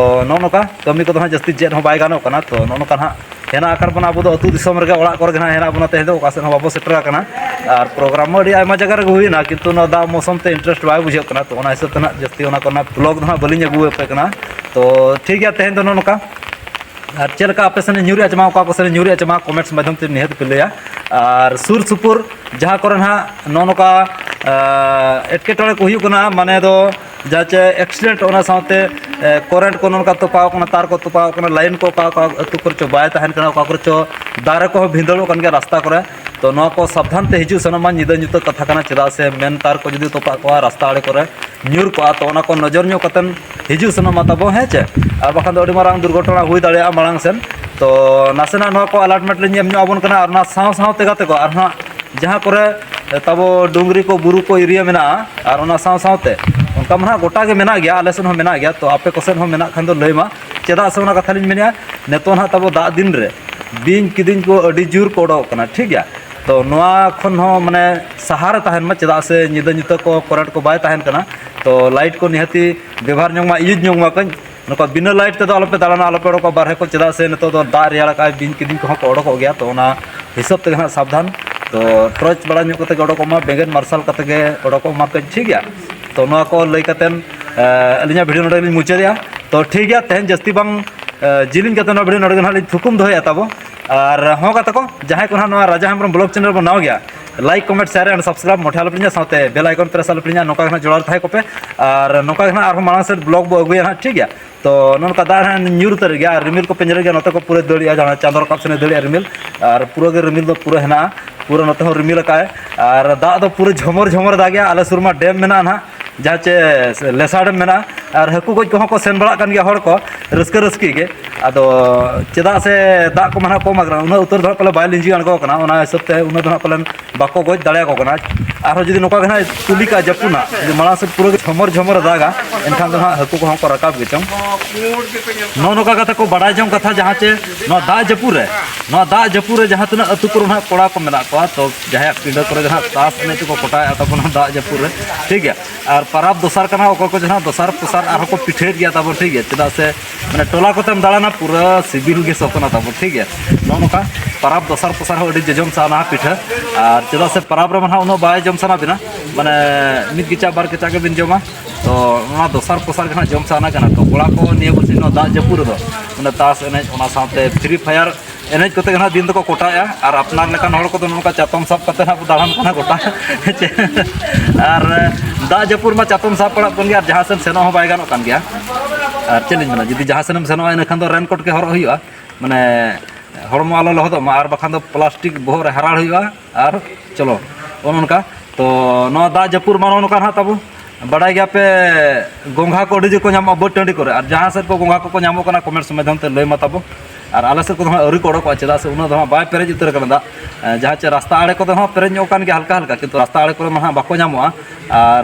ᱱᱚᱜᱼᱚ ᱱᱚᱝᱠᱟ ᱠᱟᱹᱢᱤ ᱠᱚᱫᱚ ᱱᱟᱦᱟᱜ ᱡᱟᱹᱥᱛᱤ ᱪᱮᱫ ᱦᱚᱸ ᱵᱟᱭ ᱜᱟᱱᱚᱜ ᱠᱟᱱᱟ᱾ ᱛᱚ ᱱᱚᱜᱼᱚ ᱱᱚᱝᱠᱟ ᱱᱟᱦᱟᱜ ᱦᱮᱱᱟᱜ ᱟᱠᱟᱫ ᱵᱚᱱᱟ, ᱟᱵᱚ ᱫᱚ ᱟᱹᱛᱩ ᱫᱤᱥᱚᱢ ᱨᱮᱜᱮ, ᱚᱲᱟᱜ ᱠᱚᱨᱮ ᱜᱮ ᱱᱟᱦᱟᱜ ᱦᱮᱱᱟᱜ ᱵᱚᱱᱟ᱾ ᱛᱮᱦᱮᱧ ᱫᱚ ᱚᱠᱟ ᱥᱮᱫ ᱦᱚᱸ ᱵᱟᱵᱚ ᱥᱮᱴᱮᱨ ᱟᱠᱟᱱᱟ᱾ ᱟᱨ ᱯᱨᱳᱜᱨᱟᱢ ᱢᱟ ᱟᱹᱰᱤ ᱟᱭᱢᱟ ᱡᱟᱭᱜᱟ ᱨᱮᱜᱮ ᱦᱩᱭᱱᱟ, ᱠᱤᱱᱛᱩ ᱱᱚᱣᱟ ᱫᱟᱜ ᱢᱳᱥᱚᱢ ᱛᱮ ᱤᱱᱴᱟᱨᱮᱥᱴ ᱵᱟᱭ ᱵᱩᱡᱷᱟᱹᱜ ᱠᱟᱱᱟ᱾ ᱛᱚ ᱚᱱᱟ ᱦᱤᱥᱟᱹᱵ ᱛᱮ ᱱᱟᱦᱟᱜ ᱡᱟᱹᱥᱛᱤ ᱚᱱᱟ ᱠᱚᱨᱮᱱᱟᱜ ᱵᱷᱞᱚᱜᱽ ᱫᱚ ᱱᱟᱦᱟᱜ ᱵᱟᱹᱞᱤᱧ ᱟᱹᱜᱩ ᱟᱯᱮ ᱠᱟᱱᱟ᱾ ᱛᱚ ᱴᱷᱤᱠ ᱜᱮᱭᱟ, ᱛᱮᱦᱮᱧ ᱫᱚ ᱱᱚᱜᱼᱚ ᱱᱚᱝᱠᱟ᱾ ᱟᱨ ᱪᱮᱫ ᱞᱮᱠᱟ ᱟᱯᱮ ᱥᱮᱱ ᱧᱩᱨᱮᱜᱼᱟ ᱪᱮ ᱵᱟᱝ, ᱚᱠᱟ ᱠᱚ ᱥᱮᱱ ᱧᱩᱨᱮᱜᱼᱟ ᱪᱮ ᱵᱟᱝ, ᱠᱚᱢᱮᱱᱴᱥ ᱢᱟᱫᱽᱫᱷᱚᱢ ᱛᱮ ᱱᱤᱦᱟᱹᱛ ᱯᱮ ᱞᱟᱹᱭᱟ᱾ ᱟᱨ ᱥᱩᱨ ᱥᱩᱯᱩᱨ ᱡᱟᱦᱟᱸ ᱠᱚᱨᱮ ᱱᱟᱦᱟᱜ ᱱᱚᱜᱼᱚ ᱱᱚᱝᱠᱟ, ᱟᱸ, ᱮᱴᱠᱮᱴᱚᱬᱮ ᱠᱚ ᱦᱩᱭᱩᱜ ᱠᱟᱱᱟ, ᱢᱟᱱᱮ ᱫᱚ ᱡᱟᱦᱟᱸ ᱪᱮ ᱮᱠᱥᱤᱰᱮᱱᱴ, ᱚᱱᱟ ᱥᱟᱶᱛᱮ, ᱮ, ᱠᱚᱨᱮᱱᱴ ᱠᱚ ᱱᱚᱝᱠᱟ ᱛᱚᱯᱟᱣ ᱠᱟᱱᱟ, ᱛᱟᱨ ᱠᱚ ᱛᱚᱯᱟᱣ ᱠᱟᱱᱟ, ᱞᱟᱭᱤᱱ ᱠᱚ ᱚᱠᱟ ᱚᱠᱟ ᱟᱹᱛᱩ ᱠᱚᱨᱮ ᱪᱚ ᱵᱟᱭ ᱛᱟᱦᱮᱱ ᱠᱟᱱᱟ, ᱚᱠᱟ ᱠᱚᱨᱮ ᱪᱚ ᱫᱟᱨᱮ ᱠᱚᱦᱚᱸ ᱵᱷᱤᱸᱫᱟᱹᱲᱚᱜ ᱠᱟᱱ ᱜᱮᱭᱟ ᱨᱟᱥᱛᱟ ᱠᱚᱨᱮ᱾ ᱛᱚ ᱱᱚᱣᱟ ᱠᱚ ᱥᱟᱵᱫᱷᱟᱱ ᱛᱮ ᱦᱤᱡᱩᱜ ᱥᱮᱱᱚᱜ ᱢᱟ, ᱧᱤᱫᱟᱹ ᱧᱩᱛᱟᱹᱛ ᱠᱟᱛᱷᱟ ᱠᱟᱱᱟ, ᱪᱮᱫᱟᱜ ᱥᱮ ᱢᱮᱱ ᱛᱟᱨ ᱠᱚ ᱡᱩᱫᱤ ᱛᱚᱯᱟᱜ ᱠᱚᱜᱼᱟ ᱨᱟᱥᱛᱟ ᱟᱲᱮ ᱠᱚᱨᱮ, ᱧᱩᱨ ᱠᱚᱜᱼᱟ, ᱛᱚ ᱚᱱᱟ ᱠᱚ ᱱᱚᱡᱚᱨ ᱧᱚᱜ ᱠᱟᱛᱮᱱ ᱦᱤᱡᱩᱜ ᱥᱮᱱᱚᱜ ᱢᱟ ᱛᱟᱵᱚ, ᱦᱮᱸ ᱪᱮ? ᱟᱨ ᱵᱟᱠᱷᱟᱱ ᱫᱚ ᱟᱹᱰᱤ ᱢᱟᱨᱟᱝ ᱫᱩᱨᱜᱷᱚᱴᱚᱱᱟ ᱦᱩᱭ ᱫᱟᱲᱮᱭᱟᱜᱼᱟ ᱢᱟᱲᱟᱝ ᱥᱮᱱ᱾ ᱛᱚ ᱱᱟᱥᱮᱱᱟᱜ ᱱᱚᱣᱟ ᱠᱚ ᱟᱞᱟᱴᱢᱮᱱᱴ ᱞᱤᱧ ᱮᱢ ᱧᱚᱜ ᱟᱵᱚᱱ ᱠᱟᱱᱟ, ᱟᱨ ᱚᱱᱟ ᱥᱟᱶ ᱥᱟᱶᱛᱮ ᱜᱟᱛᱮ ᱠᱚ, ᱟᱨ ᱦᱟᱸᱜ ᱡᱟᱦᱟᱸ ᱠᱚᱨᱮ ᱛᱟᱵᱚ ᱰᱩᱝᱨᱤ ᱠᱚ, ᱵᱩᱨᱩ ᱠᱚ ᱮᱨᱤᱭᱟ ᱢᱮᱱᱟᱜᱼᱟ, ᱟᱨ ᱚᱱᱟ ᱥᱟᱶ ᱥᱟᱶᱛᱮ ᱚᱱᱠᱟ ᱢᱟ ᱱᱟᱦᱟᱜ ᱜᱚᱴᱟ ᱜᱮ ᱢᱮᱱᱟᱜ ᱜᱮᱭᱟ, ᱟᱞᱮ ᱥᱮᱫ ᱦᱚᱸ ᱢᱮᱱᱟᱜ ᱜᱮᱭᱟ, ᱛᱚ ᱟᱯᱮ ᱠᱚ ᱥᱮᱫ ᱦᱚᱸ ᱢᱮᱱᱟᱜ ᱠᱷᱟᱱ ᱫᱚ ᱞᱟᱹᱭ ᱢᱟ᱾ ᱪᱮᱫᱟᱜ ᱥᱮ ᱚᱱᱟ ᱠᱟᱛᱷᱟ ᱞᱤᱧ ᱢᱮᱱᱮᱫᱼᱟ, ᱱᱤᱛᱚᱜ ᱱᱟᱦᱟᱜ ᱛᱟᱵᱚ ᱫᱟᱜ ᱫᱤᱱ ᱨᱮ ᱵᱤᱧ ᱠᱤᱫᱤᱧ ᱠᱚ ᱟᱹᱰᱤ ᱡᱳᱨ ᱠᱚ ᱚᱰᱚᱠᱚᱜ ᱠᱟᱱᱟ, ᱴᱷᱤᱠ ᱜᱮᱭᱟ᱾ ᱛᱚ ᱱᱚᱣᱟ ᱠᱷᱚᱱ ᱦᱚᱸ ᱢᱟᱱᱮ ᱥᱟᱦᱟᱨᱮ ᱛᱟᱦᱮᱱ ᱢᱟ, ᱪᱮᱫᱟᱜ ᱥᱮ ᱧᱤᱫᱟᱹ ᱧᱩᱛᱟᱹ ᱠᱚ ᱠᱚᱨᱮᱱᱴ ᱠᱚ ᱵᱟᱭ ᱛᱟᱦᱮᱱ ᱠᱟᱱᱟ᱾ ᱛᱚ ᱞᱟᱭᱤᱴ ᱠᱚ ᱱᱤᱦᱟᱹᱛᱤ ᱵᱮᱵᱚᱦᱟᱨ ᱧᱚᱜ ᱢᱟ, ᱤᱭᱩᱡᱽ ᱧᱚᱜ ᱢᱟ ᱠᱟᱹᱡ᱾ ᱱᱚᱝᱠᱟ ᱵᱤᱱᱟᱹ ᱞᱟᱭᱤᱴ ᱛᱮᱫᱚ ᱟᱞᱚᱯᱮ ᱫᱟᱬᱟᱱᱟ, ᱟᱞᱚᱯᱮ ᱚᱰᱚᱠᱚᱜᱼᱟ ᱵᱟᱨᱦᱮ ᱠᱚ, ᱪᱮᱫᱟᱜ ᱥᱮ ᱱᱤᱛᱚᱜ ᱫᱚ ᱫᱟᱜ ᱨᱮᱭᱟᱲ ᱟᱠᱟᱫᱼᱟᱭ, ᱵᱤᱧ ᱠᱤᱫᱤᱧ ᱠᱚᱦᱚᱸ ᱠᱚ ᱚᱰᱚᱠᱚᱜ ᱜᱮᱭᱟ᱾ ᱛᱚ ᱚᱱᱟ ᱦᱤᱥᱟᱹᱵ ᱛᱮᱜᱮ ᱦᱟᱸᱜ ᱥᱟᱵᱫᱷᱟᱱ᱾ ᱛᱚ ᱴᱚᱨᱪ ᱵᱟᱲᱟ ᱧᱚᱜ ᱠᱟᱛᱮ ᱜᱮ ᱚᱰᱚᱠᱚᱜ ᱢᱟ, ᱵᱮᱸᱜᱮᱫ ᱢᱟᱨᱥᱟᱞ ᱠᱟᱛᱮ ᱜᱮ ᱚᱰᱚᱠᱚᱜ ᱢᱟ ᱠᱟᱹᱡ, ᱴᱷᱤᱠ ᱜᱮᱭᱟ᱾ ᱛᱚ ᱱᱚᱣᱟ ᱠᱚ ᱞᱟᱹᱭ ᱠᱟᱛᱮᱫ ᱟᱹᱞᱤᱧᱟᱜ ᱵᱷᱤᱰᱤᱭᱳ ᱱᱚᱰᱮ ᱜᱮᱞᱤᱧ ᱢᱩᱪᱟᱹᱫᱮᱜᱼᱟ᱾ ᱛᱚ ᱴᱷᱤᱠ ᱜᱮᱭᱟ, ᱛᱮᱦᱮᱧ ᱡᱟᱹᱥᱛᱤ ᱵᱟᱝ ᱡᱤᱞᱤᱧ ᱠᱟᱛᱮ ᱱᱚᱣᱟ ᱵᱷᱤᱰᱤᱭᱳ ᱱᱚᱰᱮ ᱜᱮ ᱱᱟᱦᱟᱜ ᱞᱤᱧ ᱛᱷᱩᱠᱩᱢ ᱫᱚᱦᱚᱭᱮᱫᱼᱟ ᱛᱟᱵᱚ᱾ ᱟᱨ ᱦᱚᱸ ᱜᱟᱛᱮ ᱠᱚ, ᱡᱟᱦᱟᱸᱭ ᱠᱚ ᱱᱟᱦᱟᱜ ᱱᱚᱣᱟ ᱨᱟᱡᱟ ᱦᱮᱢᱵᱨᱚᱢ ᱵᱞᱚᱜ ᱪᱮᱱᱮᱞ ᱵᱚᱱ ᱱᱟᱣᱟ ᱜᱮᱭᱟ, like, comment, share and subscribe ᱢᱚᱴᱷᱮ ᱟᱞᱚᱯᱮ ᱦᱤᱲᱤᱧᱟ, ᱥᱟᱶᱛᱮ ᱵᱮᱞ ᱟᱭᱠᱚᱱ ᱯᱨᱮᱥ ᱟᱞᱚᱯᱮ ᱦᱤᱲᱤᱧᱟ᱾ ᱱᱚᱝᱠᱟ ᱜᱮ ᱱᱟᱦᱟᱜ ᱡᱚᱲᱟᱣ ᱨᱮ ᱛᱟᱦᱮᱸ ᱠᱚᱯᱮ᱾ ᱟᱨ ᱱᱚᱝᱠᱟ ᱜᱮ ᱱᱟᱦᱟᱜ ᱟᱨᱦᱚᱸ ᱢᱟᱲᱟᱝ ᱥᱮᱫ ᱵᱞᱚᱜ ᱵᱚ ᱟᱹᱜᱩᱭᱟ ᱱᱟᱦᱟᱜ, ᱴᱷᱤᱠ ᱜᱮᱭᱟ᱾ ᱛᱚ ᱱᱚᱜᱼᱚ ᱱᱚᱝᱠᱟ ᱫᱟᱜ ᱱᱟᱦᱟᱜ ᱧᱩᱨ ᱩᱛᱟᱹᱨ ᱜᱮᱭᱟ ᱟᱨ ᱨᱤᱢᱤᱞ ᱠᱚᱯᱮ ᱧᱮᱞᱮᱫ ᱜᱮᱭᱟ, ᱱᱚᱛᱮ ᱠᱚ ᱯᱩᱨᱟᱹ ᱫᱟᱹᱲᱮᱜᱼᱟ, ᱡᱟᱦᱟᱸ ᱪᱟᱸᱫᱚ ᱨᱟᱠᱟᱵ ᱥᱮᱱᱮ ᱫᱟᱹᱲᱮᱜᱼᱟ ᱨᱤᱢᱤᱞ᱾ ᱟᱨ ᱯᱩᱨᱟᱹ ᱜᱮ ᱨᱤᱢᱤᱞ ᱫᱚ ᱯᱩᱨᱟᱹ ᱦᱮᱱᱟᱜᱼᱟ, ᱯᱩᱨᱟᱹ ᱱᱚᱛᱮ ᱦᱚᱸ ᱨᱤᱢᱤᱞ ᱟᱠᱟᱫᱼᱟᱭ᱾ ᱟᱨ ᱫᱟᱜ ᱫᱚ ᱯᱩᱨᱟᱹ ᱡᱷᱚᱢᱚᱨ ᱡᱷᱚᱢᱚᱨ ᱮ ᱫᱟᱜᱮᱜᱼᱟ᱾ ᱟᱞᱮ ᱥᱩᱨ ᱢᱟ ᱰᱮᱢ ᱢᱮᱱᱟᱜᱼᱟ ᱱᱟᱦᱟᱜ, ᱡᱟᱦᱟᱸ ᱪᱮ ᱞᱮᱥᱟ ᱰᱮᱢ ᱢᱮᱱᱟᱜᱼᱟ᱾ ᱟᱨ ᱦᱟᱹᱠᱩ ᱜᱚᱡ ᱠᱚᱦᱚᱸ ᱠᱚ ᱥᱮᱱ ᱵᱟᱲᱟᱜ ᱠᱟᱱ ᱜᱮᱭᱟ ᱦᱚᱲ ᱠᱚ, ᱨᱟᱹᱥᱠᱟᱹ ᱨᱟᱹᱥᱠᱤ ᱜᱮ᱾ ᱟᱫᱚ ᱪᱮᱫᱟᱜ ᱥᱮ ᱫᱟᱜ ᱠᱚᱢᱟ ᱱᱟᱦᱟᱜ ᱠᱚᱢ ᱟᱠᱟᱱᱟ, ᱩᱱᱟᱹᱜ ᱩᱛᱟᱹᱨ ᱫᱚ ᱱᱟᱦᱟᱜ ᱯᱟᱞᱮ ᱵᱟᱭ ᱞᱤᱸᱡᱤ ᱟᱬᱜᱚ ᱟᱠᱟᱱᱟ, ᱚᱱᱟ ᱦᱤᱥᱟᱹᱵ ᱛᱮ ᱩᱱᱟᱹᱜ ᱫᱚ ᱱᱟᱦᱟᱜ ᱯᱟᱞᱮᱱ ᱵᱟᱠᱚ ᱜᱚᱡ ᱫᱟᱲᱮᱭᱟᱠᱚ ᱠᱟᱱᱟ᱾ ᱟᱨᱦᱚᱸ ᱡᱩᱫᱤ ᱱᱚᱝᱠᱟ ᱜᱮ ᱱᱟᱦᱟᱜ ᱛᱩᱞᱤ ᱠᱟᱜᱼᱟ ᱡᱟᱹᱯᱩᱫ ᱱᱟᱦᱟᱜ, ᱡᱩᱫᱤ ᱢᱟᱲᱟᱝ ᱥᱮᱫ ᱯᱩᱨᱟᱹ ᱜᱮ ᱡᱷᱚᱢᱚᱨ ᱡᱷᱚᱢᱚᱨᱮ ᱫᱟᱜᱟ, ᱮᱱᱠᱷᱟᱱ ᱫᱚ ᱱᱟᱦᱟᱜ ᱦᱟᱹᱠᱩ ᱠᱚᱦᱚᱸ ᱠᱚ ᱨᱟᱠᱟᱵ ᱜᱮᱪᱚᱝ᱾ ᱱᱚᱜᱼᱚ ᱱᱚᱝᱠᱟ ᱠᱟᱛᱷᱟ ᱠᱚ ᱵᱟᱲᱟᱭ ᱡᱚᱝ ᱠᱟᱛᱷᱟ, ᱡᱟᱦᱟᱸ ᱪᱮ ᱱᱚᱣᱟ ᱫᱟᱜ ᱡᱟᱹᱯᱩᱫ ᱨᱮ, ᱱᱚᱣᱟ ᱫᱟᱜ ᱡᱟᱹᱯᱩᱫ ᱨᱮ ᱡᱟᱦᱟᱸ ᱛᱤᱱᱟᱹᱜ ᱟᱹᱛᱩ ᱠᱚᱨᱮ ᱱᱟᱦᱟᱜ ᱠᱚᱲᱟ ᱠᱚ ᱢᱮᱱᱟᱜ ᱠᱚᱣᱟ, ᱛᱚ ᱡᱟᱦᱟᱸᱭᱟᱜ ᱯᱤᱸᱰᱟᱹ ᱠᱚᱨᱮ ᱜᱮ ᱱᱟᱦᱟᱜ ᱛᱟᱥ ᱮᱱᱮᱡ ᱠᱚᱠᱚ ᱠᱚᱴᱟᱭᱮᱫᱼᱟ ᱛᱟᱵᱚᱱᱟ ᱫᱟᱜ ᱡᱟᱹᱯᱩᱫ ᱨᱮ, ᱴᱷᱤᱠ ᱜᱮᱭᱟ᱾ ᱟᱨ ᱯᱟᱨᱟᱵᱽ ᱫᱚᱥᱟᱨ ᱠᱟᱱᱟ, ᱚᱠᱚᱭ ᱠᱚ ᱡᱟᱦᱟᱸ ᱫᱚᱥᱟᱨ ᱯᱚᱥᱟᱨ ᱟᱨᱦᱚᱸ ᱠᱚ ᱯᱤᱴᱷᱟᱹᱭᱮᱫ ᱜᱮᱭᱟ ᱛᱟᱵᱚᱱ, ᱴᱷᱤᱠ ᱜᱮᱭᱟ᱾ ᱪᱮᱫᱟᱜ ᱥᱮ ᱢᱟᱱᱮ ᱴᱚᱞᱟ ᱠᱚᱛᱮᱢ ᱫᱟᱬᱟᱱᱟ, ᱯᱩᱨᱟᱹ ᱥᱤᱵᱤᱞ ᱜᱮ ᱥᱚ ᱠᱟᱱᱟ ᱛᱟᱵᱚᱱ, ᱴᱷᱤᱠ ᱜᱮᱭᱟ᱾ ᱱᱚᱜᱼᱚ ᱱᱚᱝᱠᱟ ᱯᱟᱨᱟᱵᱽ ᱫᱚᱥᱟᱨ ᱯᱚᱥᱟᱨ ᱦᱚᱸ ᱟᱹᱰᱤ ᱡᱚᱡᱚᱢ ᱥᱟᱱᱟᱣᱟ ᱱᱟᱦᱟᱜ ᱯᱤᱴᱷᱟᱹ᱾ ᱟᱨ ᱪᱮᱫᱟᱜ ᱥᱮ ᱯᱟᱨᱟᱵᱽ ᱨᱮᱢᱟ ᱱᱟᱦᱟᱜ ᱩᱱᱟᱹᱜ ᱵᱟᱭ ᱡᱚᱢ ᱥᱟᱱᱟ ᱵᱤᱱᱟ, ᱢᱟᱱᱮ ᱢᱤᱫ ᱜᱮᱪᱟᱜ ᱵᱟᱨ ᱜᱮᱪᱟᱜ ᱜᱮᱵᱤᱱ ᱡᱚᱢᱟ᱾ ᱛᱚ ᱚᱱᱟ ᱫᱚᱥᱟᱨ ᱯᱚᱥᱟᱨ ᱜᱮ ᱱᱟᱦᱟᱜ ᱡᱚᱢ ᱥᱟᱱᱟ ᱠᱟᱱᱟ᱾ ᱛᱚ ᱠᱚᱲᱟ ᱠᱚ ᱱᱤᱭᱟᱹ ᱵᱚᱪᱷᱚᱨ ᱱᱚᱣᱟ ᱫᱟᱜ ᱡᱟᱹᱯᱩᱫ ᱨᱮᱫᱚ ᱢᱟᱱᱮ ᱛᱟᱥ ᱮᱱᱮᱡ, ᱚᱱᱟ ᱥᱟᱶᱛᱮ ᱯᱷᱨᱤ ᱯᱷᱟᱭᱟᱨ ᱮᱱᱮᱡ ᱠᱚᱛᱮ ᱜᱮ ᱱᱟᱦᱟᱜ ᱫᱤᱱ ᱫᱚᱠᱚ ᱠᱚᱴᱟᱭᱮᱫᱼᱟ᱾ ᱟᱨ ᱟᱯᱱᱟᱨ ᱞᱮᱠᱟᱱ ᱦᱚᱲ ᱠᱚᱫᱚ ᱱᱚᱝᱠᱟ ᱪᱟᱛᱚᱢ ᱥᱟᱵ ᱠᱟᱛᱮ ᱱᱟᱦᱟᱜ ᱵᱚ ᱫᱟᱬᱟᱱ ᱠᱟᱱᱟ ᱜᱚᱴᱟ᱾ ᱟᱨ ᱫᱟᱜ ᱡᱟᱹᱯᱩᱫ ᱨᱮᱢᱟ ᱪᱟᱛᱚᱢ ᱥᱟᱵ ᱯᱟᱲᱟᱜ ᱠᱟᱱ ᱜᱮᱭᱟ, ᱟᱨ ᱡᱟᱦᱟᱸ ᱥᱮᱱ ᱥᱮᱱᱚᱜ ᱦᱚᱸ ᱵᱟᱭ ᱜᱟᱱᱚᱜ ᱠᱟᱱ ᱜᱮᱭᱟ᱾ ᱟᱨ ᱪᱮᱫ ᱞᱤᱧ ᱢᱮᱱᱟ, ᱡᱩᱫᱤ ᱡᱟᱦᱟᱸ ᱥᱮᱱᱮᱢ ᱥᱮᱱᱚᱜᱼᱟ, ᱤᱱᱟᱹᱠᱷᱟᱱ ᱫᱚ ᱨᱮᱱᱠᱳᱴ ᱜᱮ ᱦᱚᱨᱚᱜ ᱦᱩᱭᱩᱜᱼᱟ, ᱢᱟᱱᱮ ᱦᱚᱲᱢᱚ ᱟᱞᱚ ᱞᱚᱦᱚᱫᱚᱜ ᱢᱟ᱾ ᱟᱨ ᱵᱟᱠᱷᱟᱱ ᱫᱚ ᱯᱞᱟᱥᱴᱤᱠ ᱵᱚᱦᱚᱜ ᱨᱮ ᱦᱟᱨᱟᱲ ᱦᱩᱭᱩᱜᱼᱟ᱾ ᱟᱨ ᱪᱚᱞᱚ, ᱱᱚᱜᱼᱚ ᱱᱚᱝᱠᱟ᱾ ᱛᱚ ᱱᱚᱣᱟ ᱫᱟᱜ ᱡᱟᱹᱯᱩᱫ ᱨᱮᱢᱟ ᱱᱚᱜᱼᱚ ᱱᱚᱝᱠᱟ ᱱᱟᱦᱟᱜ ᱛᱟᱵᱚ᱾ ᱵᱟᱰᱟᱭ ᱜᱮᱭᱟᱯᱮ, ᱜᱚᱝᱜᱷᱟ ᱠᱚ ᱟᱹᱰᱤ ᱡᱳᱨ ᱠᱚ ᱧᱟᱢᱚᱜᱼᱟ ᱵᱟᱹᱫᱽ ᱴᱟᱺᱰᱤ ᱠᱚᱨᱮ᱾ ᱟᱨ ᱡᱟᱦᱟᱸ ᱥᱮᱫ ᱠᱚ ᱜᱚᱝᱜᱷᱟ ᱠᱚᱠᱚ ᱧᱟᱢᱚᱜ ᱠᱟᱱᱟ, ᱠᱚᱢᱮᱱᱴ ᱢᱟᱫᱽᱫᱷᱚᱢ ᱛᱮ ᱞᱟᱹᱭ ᱢᱟ ᱛᱟᱵᱚ᱾ ᱟᱨ ᱟᱞᱮ ᱥᱮᱫ ᱠᱚᱫᱚ ᱦᱟᱸᱜ ᱟᱹᱣᱨᱤ ᱠᱚ ᱚᱰᱚᱠᱚᱜᱼᱟ, ᱪᱮᱫᱟᱜ ᱥᱮ ᱩᱱᱟᱹᱜ ᱫᱚ ᱦᱟᱸᱜ ᱵᱟᱭ ᱯᱮᱨᱮᱡ ᱩᱛᱟᱹᱨ ᱟᱠᱟᱱᱟ ᱫᱟᱜ᱾ ᱮᱸ, ᱡᱟᱦᱟᱸ ᱪᱮ ᱨᱟᱥᱛᱟ ᱟᱲᱮ ᱠᱚᱫᱚ ᱦᱟᱸᱜ ᱯᱮᱨᱮᱡ ᱧᱚᱜ ᱟᱠᱟᱱ ᱜᱮᱭᱟ ᱦᱟᱞᱠᱟ ᱦᱟᱞᱠᱟ, ᱠᱤᱱᱛᱩ ᱨᱟᱥᱛᱟ ᱟᱲᱮ ᱠᱚᱨᱮ ᱢᱟ ᱦᱟᱸᱜ ᱵᱟᱠᱚ ᱧᱟᱢᱚᱜᱼᱟ᱾ ᱟᱨ,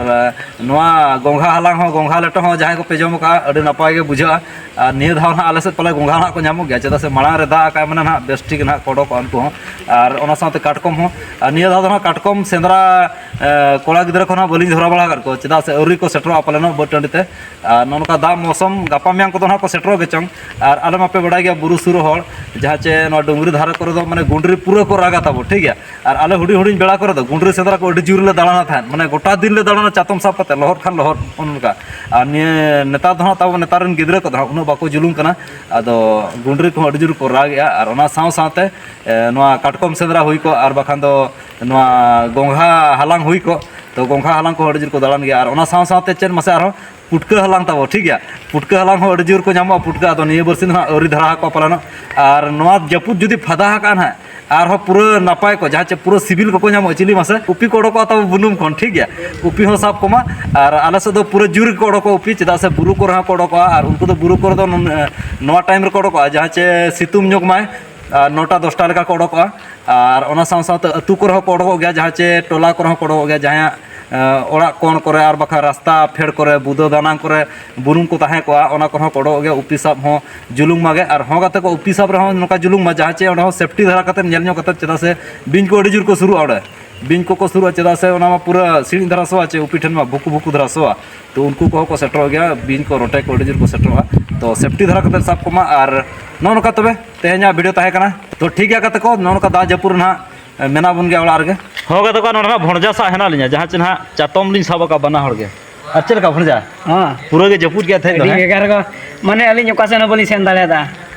ᱮᱸ, ᱱᱚᱣᱟ ᱜᱚᱝᱜᱷᱟ ᱦᱟᱞᱟᱝ ᱦᱚᱸ, ᱜᱚᱝᱜᱷᱟ ᱞᱮᱴᱚ ᱦᱚᱸ ᱡᱟᱦᱟᱸᱭ ᱠᱚᱯᱮ ᱡᱚᱢ ᱟᱠᱟᱫᱼᱟ, ᱟᱹᱰᱤ ᱱᱟᱯᱟᱭ ᱜᱮ ᱵᱩᱡᱷᱟᱹᱜᱼᱟ᱾ ᱟᱨ ᱱᱤᱭᱟᱹ ᱫᱷᱟᱣ ᱦᱟᱸᱜ ᱟᱞᱮ ᱥᱮᱫ ᱯᱟᱞᱮ ᱜᱚᱝᱜᱷᱟ ᱦᱟᱸᱜ ᱠᱚ ᱧᱟᱢᱚᱜ ᱜᱮᱭᱟ, ᱪᱮᱫᱟᱜ ᱥᱮ ᱢᱟᱲᱟᱝ ᱨᱮ ᱫᱟᱜ ᱟᱠᱟᱫ, ᱢᱟᱱᱮ ᱦᱟᱸᱜ ᱵᱮᱥ ᱴᱷᱤᱠ ᱦᱟᱸᱜ ᱠᱚ ᱚᱰᱚᱠᱚᱜᱼᱟ ᱩᱱᱠᱩ ᱦᱚᱸ᱾ ᱟᱨ ᱚᱱᱟ ᱥᱟᱶᱛᱮ ᱠᱟᱴᱠᱚᱢ ᱦᱚᱸ᱾ ᱟᱨ ᱱᱤᱭᱟᱹ ᱫᱷᱟᱣ ᱫᱚ ᱦᱟᱸᱜ ᱠᱟᱴᱠᱚᱢ ᱥᱮᱸᱫᱽᱨᱟ, ᱮᱸ, ᱠᱚᱲᱟ ᱜᱤᱫᱽᱨᱟᱹ ᱠᱚ ᱦᱟᱸᱜ ᱵᱟᱹᱞᱤᱧ ᱫᱷᱚᱨᱟᱣ ᱵᱟᱲᱟ ᱟᱠᱟᱫ ᱠᱚᱣᱟ, ᱪᱮᱫᱟᱜ ᱥᱮ ᱟᱹᱣᱨᱤ ᱠᱚ ᱥᱮᱴᱮᱨᱚᱜᱼᱟ ᱯᱟᱞᱮᱱᱚᱜ ᱵᱟᱹᱫᱽ ᱴᱟᱺᱰᱤ ᱛᱮ᱾ ᱟᱨ ᱱᱚᱜᱼᱚ ᱱᱚᱝᱠᱟ ᱫᱟᱜ ᱢᱳᱥᱚᱢ ᱜᱟᱯᱟ ᱢᱮᱭᱟᱝ ᱠᱚᱫᱚ ᱦᱟᱸᱜ ᱠᱚ ᱥᱮᱴᱮᱨᱚᱜ ᱜᱮᱪᱚᱝ᱾ ᱟᱨ ᱟᱞᱮ ᱢᱟᱯᱮ ᱵᱟᱰᱟᱭ ᱜᱮᱭᱟ, ᱵᱩᱨᱩ ᱥᱩᱨ ᱦᱚᱲ, ᱡᱟᱦᱟᱸ ᱪᱮ ᱱᱚᱣᱟ ᱰᱩᱝᱨᱤ ᱫᱷᱟᱨᱮ ᱠᱚᱨᱮ ᱫᱚ ᱢᱟᱱᱮ ᱜᱩᱸᱰᱨᱤ ᱯᱩᱨᱟᱹ ᱠᱚ ᱨᱟᱜᱟ ᱛᱟᱵᱚ, ᱴᱷᱤᱠ ᱜᱮᱭᱟ᱾ ᱟᱨ ᱟᱞᱮ ᱦᱩᱰᱤᱧ ᱦᱩᱰᱤᱧ ᱵᱮᱲᱟ ᱠᱚᱨᱮ ᱫᱚ ᱜᱩᱸᱰᱨᱤ ᱥᱮᱸᱫᱽᱨᱟ ᱠᱚ ᱟᱹᱰᱤ ᱡᱳᱨ ᱞᱮ ᱫᱟᱬᱟᱱᱟ ᱛᱟᱦᱮᱸᱫ, ᱢᱟᱱᱮ ᱜᱚᱴᱟ ᱫᱤᱱ ᱞᱮ ᱫᱟᱬᱟᱱᱟ ᱪᱟᱛᱚᱢ ᱥᱟᱵ ᱠᱟᱛᱮ, ᱞᱚᱦᱚᱫ ᱠᱷᱟᱱ ᱞᱚᱦᱚᱫ, ᱚᱱᱮ ᱚᱱᱠᱟ᱾ ᱟᱨ ᱱᱤᱭᱟᱹ ᱱᱮᱛᱟᱨ ᱫᱚ ᱦᱟᱸᱜ ᱛᱟᱵᱚ, ᱱᱮᱛᱟᱨ ᱨᱮᱱ ᱜᱤᱫᱽᱨᱟᱹ ᱠᱚᱫᱚ ᱦᱟᱸᱜ ᱩᱱᱟᱹᱜ ᱵᱟᱠᱚ ᱡᱩᱞᱩᱝ ᱠᱟᱱᱟ᱾ ᱟᱫᱚ ᱜᱩᱸᱰᱨᱤ ᱠᱚᱦᱚᱸ ᱟᱹᱰᱤ ᱡᱳᱨ ᱠᱚ ᱨᱟᱜᱮᱜᱼᱟ᱾ ᱟᱨ ᱚᱱᱟ ᱥᱟᱶ ᱥᱟᱶᱛᱮ, ᱮ, ᱱᱚᱣᱟ ᱠᱟᱴᱠᱚᱢ ᱥᱮᱸᱫᱽᱨᱟ ᱦᱩᱭ ᱠᱚᱜ, ᱟᱨ ᱵᱟᱠᱷᱟᱱ ᱫᱚ ᱱᱚᱣᱟ ᱜᱚᱝᱜᱷᱟ ᱦᱟᱞᱟᱝ ᱦᱩᱭ ᱠᱚᱜ᱾ ᱛᱚ ᱜᱚᱝᱜᱷᱟ ᱦᱟᱞᱟᱝ ᱠᱚᱦᱚᱸ ᱟᱹᱰᱤ ᱡᱳᱨ ᱠᱚ ᱫᱟᱬᱟᱱ ᱜᱮᱭᱟ᱾ ᱟᱨ ᱚᱱᱟ ᱥᱟᱶ ᱥᱟᱶᱛᱮ ᱪᱮᱫ ᱢᱟᱥᱮ ᱟᱨᱦᱚᱸ ᱯᱩᱴᱠᱟᱹ ᱦᱟᱞᱟᱝ ᱛᱟᱵᱚ, ᱴᱷᱤᱠ ᱜᱮᱭᱟ᱾ ᱯᱩᱴᱠᱟᱹ ᱦᱟᱞᱟᱝ ᱦᱚᱸ ᱟᱹᱰᱤ ᱡᱳᱨ ᱠᱚ ᱧᱟᱢᱚᱜᱼᱟ ᱯᱩᱴᱠᱟᱹ, ᱟᱫᱚ ᱱᱤᱭᱟᱹ ᱵᱟᱨᱥᱤᱧ ᱫᱚ ᱦᱟᱸᱜ ᱟᱹᱣᱨᱤ ᱫᱷᱟᱨᱟ ᱟᱠᱚ ᱯᱟᱞᱮᱱᱚᱜ᱾ ᱟᱨ ᱱᱚᱣᱟ ᱡᱟᱹᱯᱩᱫ ᱡᱩᱫᱤ ᱯᱷᱟᱫᱟ ᱟᱠᱟᱫ ᱦᱟᱸᱜ, ᱟᱨᱦᱚᱸ ᱯᱩᱨᱟᱹ ᱱᱟᱯᱟᱭ ᱠᱚ, ᱡᱟᱦᱟᱸ ᱪᱮ ᱯᱩᱨᱟᱹ ᱥᱤᱵᱤᱞ ᱠᱚᱠᱚ ᱧᱟᱢᱚᱜᱼᱟ, ᱪᱤᱞᱤ ᱢᱟᱥᱮ? ᱩᱯᱤ ᱠᱚ ᱚᱰᱚᱠᱚᱜᱼᱟ ᱛᱟᱵᱚ ᱵᱩᱱᱩᱢ ᱠᱷᱚᱱ, ᱴᱷᱤᱠ ᱜᱮᱭᱟ᱾ ᱩᱯᱤ ᱦᱚᱸ ᱥᱟᱵ ᱠᱚᱢᱟ᱾ ᱟᱨ ᱟᱞᱮ ᱥᱮᱫ ᱫᱚ ᱯᱩᱨᱟᱹ ᱡᱳᱨ ᱜᱮᱠᱚ ᱚᱰᱚᱠᱚᱜᱼᱟ ᱩᱯᱤ, ᱪᱮᱫᱟᱜ ᱥᱮ ᱵᱩᱨᱩ ᱠᱚᱨᱮ ᱦᱚᱸ ᱠᱚ ᱚᱰᱚᱠᱚᱜᱼᱟ᱾ ᱟᱨ ᱩᱱᱠᱩ ᱫᱚ ᱵᱩᱨᱩ ᱠᱚᱨᱮ ᱫᱚ ᱱᱩᱱ-, ᱱᱚᱣᱟ ᱴᱟᱭᱤᱢ ᱨᱮᱠᱚ ᱚᱰᱚᱠᱚᱜᱼᱟ, ᱡᱟᱦᱟᱸ ᱪᱮ ᱥᱤᱛᱩᱝ ᱧᱚᱜ ᱢᱟᱭ, ᱟᱨ ᱱᱚᱴᱟ ᱫᱚᱥᱴᱟ ᱞᱮᱠᱟ ᱠᱚ ᱚᱰᱚᱠᱚᱜᱼᱟ᱾ ᱟᱨ ᱚᱱᱟ ᱥᱟᱶ ᱥᱟᱶᱛᱮ ᱟᱹᱛᱩ ᱠᱚᱨᱮ ᱦᱚᱸ ᱠᱚ ᱚᱰᱚᱠᱚᱜ ᱜᱮᱭᱟ, ᱡᱟᱦᱟᱸ ᱪᱮ ᱴᱚᱞᱟ ᱠᱚᱨᱮ ᱦᱚᱸ ᱠᱚ ᱚᱰᱚᱠᱚᱜ ᱜᱮᱭᱟ, ᱡᱟᱦᱟᱸᱭᱟᱜ, ᱮᱸ, ᱚᱲᱟᱜ ᱠᱚᱬ ᱠᱚᱨᱮ ᱟᱨ ᱵᱟᱠᱷᱟᱱ ᱨᱟᱥᱛᱟ ᱯᱷᱮᱰ ᱠᱚᱨᱮ ᱵᱩᱫᱟᱹ ᱫᱟᱱᱟᱝ ᱠᱚᱨᱮ ᱵᱩᱱᱩᱢ ᱠᱚ ᱛᱟᱦᱮᱸ ᱠᱚᱜᱼᱟ, ᱚᱱᱟ ᱠᱚᱨᱮ ᱦᱚᱸ ᱠᱚ ᱚᱰᱚᱠᱚᱜ ᱜᱮᱭᱟ᱾ ᱩᱯᱤ ᱥᱟᱵ ᱦᱚᱸ ᱡᱩᱞᱩᱝ ᱢᱟᱜᱮ, ᱟᱨ ᱦᱚᱸ ᱜᱟᱛᱮ ᱠᱚ ᱩᱯᱤ ᱥᱟᱵ ᱨᱮᱦᱚᱸ ᱱᱚᱝᱠᱟ ᱡᱩᱞᱩᱝ ᱢᱟ, ᱡᱟᱦᱟᱸ ᱪᱮ ᱚᱸᱰᱮ ᱦᱚᱸ ᱥᱮᱯᱴᱤ ᱫᱷᱟᱨᱟ ᱠᱟᱛᱮ ᱧᱮᱞ ᱧᱚᱜ ᱠᱟᱛᱮ, ᱪᱮᱫᱟᱜ ᱥᱮ ᱵᱤᱧ ᱠᱚ ᱟᱹᱰᱤ ᱡᱳᱨ ᱠᱚ ᱥᱩᱨᱩᱜᱼᱟ ᱚᱸᱰᱮ᱾ ᱵᱤᱧ ᱠᱚᱠᱚ ᱥᱩᱨᱩᱜᱼᱟ, ᱪᱮᱫᱟᱜ ᱥᱮ ᱚᱱᱟ ᱢᱟ ᱯᱩᱨᱟᱹ ᱥᱤᱬᱤᱡ ᱫᱷᱟᱨᱟ ᱥᱚᱣᱟ, ᱪᱮ ᱩᱯᱤ ᱴᱷᱮᱱ ᱢᱟ ᱵᱷᱩᱠᱩ ᱵᱷᱩᱠᱩ ᱫᱷᱟᱨᱟ ᱥᱚᱣᱟ᱾ ᱛᱚ ᱩᱱᱠᱩ ᱠᱚᱦᱚᱸ ᱠᱚ ᱥᱮᱴᱮᱨᱚᱜ ᱜᱮᱭᱟ, ᱵᱤᱧ ᱠᱚ ᱨᱚᱴᱮ ᱠᱚ ᱟᱹᱰᱤ ᱡᱳᱨ ᱠᱚ ᱥᱮᱴᱮᱨᱚᱜᱼᱟ᱾ ᱛᱚ ᱥᱮᱯᱴᱤ ᱫᱷᱟᱨᱟ ᱠᱟᱛᱮ ᱥᱟᱵ ᱠᱚᱢᱟ᱾ ᱟᱨ ᱱᱚᱜᱼᱚ ᱱᱚᱝᱠᱟ ᱛᱚᱵᱮ ᱛᱮᱦᱮᱧᱟᱜ ᱵᱷᱤᱰᱤᱭᱳ ᱛᱟᱦᱮᱸ ᱠᱟᱱᱟ᱾ ᱛᱚ ᱴᱷᱤᱠ ᱜᱮᱭᱟ ᱜᱟᱛᱮ ᱠᱚ, ᱱᱚᱜᱼᱚ ᱱᱚᱝᱠᱟ ᱫᱟᱜ ᱡᱟᱹᱯᱩᱫ ᱨᱮ ᱱᱟᱦᱟᱜ ᱢᱮᱱᱟᱜ ᱵᱚᱱ ᱜᱮᱭᱟ ᱚᱲᱟᱜ ᱨᱮᱜᱮ᱾ ᱦᱚᱸ ᱜᱟᱛᱮ ᱠᱚ, ᱱᱚᱰᱮ ᱱᱟᱦᱟᱜ ᱵᱷᱚᱸᱰᱡᱟ ᱥᱟᱵ ᱦᱮᱱᱟᱜ ᱞᱤᱧᱟ, ᱡᱟᱦᱟᱸ ᱪᱮ ᱱᱟᱦᱟᱜ ᱪᱟᱛᱚᱢ ᱞᱤᱧ ᱥᱟᱵ ᱟᱠᱟᱫ ᱵᱟᱱᱟ ᱦᱚᱲ ᱜᱮ᱾ ᱟᱨ ᱪᱮᱫ ᱞᱮᱠᱟ ᱵᱷᱚᱸᱰᱡᱟ? ᱦᱚᱸ᱾ ᱯᱩᱨᱟᱹ ᱜᱮ ᱡᱟᱹᱯᱩᱫ ᱜᱮᱭᱟ ᱛᱮᱦᱮᱧ ᱫᱚ, ᱟᱹᱰᱤ ᱦᱮᱸ? ᱵᱷᱮᱜᱟᱨ ᱜᱚ-, ᱢᱟᱱᱮ ᱟᱹᱞᱤᱧ ᱚᱠᱟ ᱥᱮᱫ ᱦᱚᱸ ᱵᱟᱹᱞᱤᱧ ᱥᱮᱱ ᱫᱟᱲᱮᱭᱟᱫᱟ᱾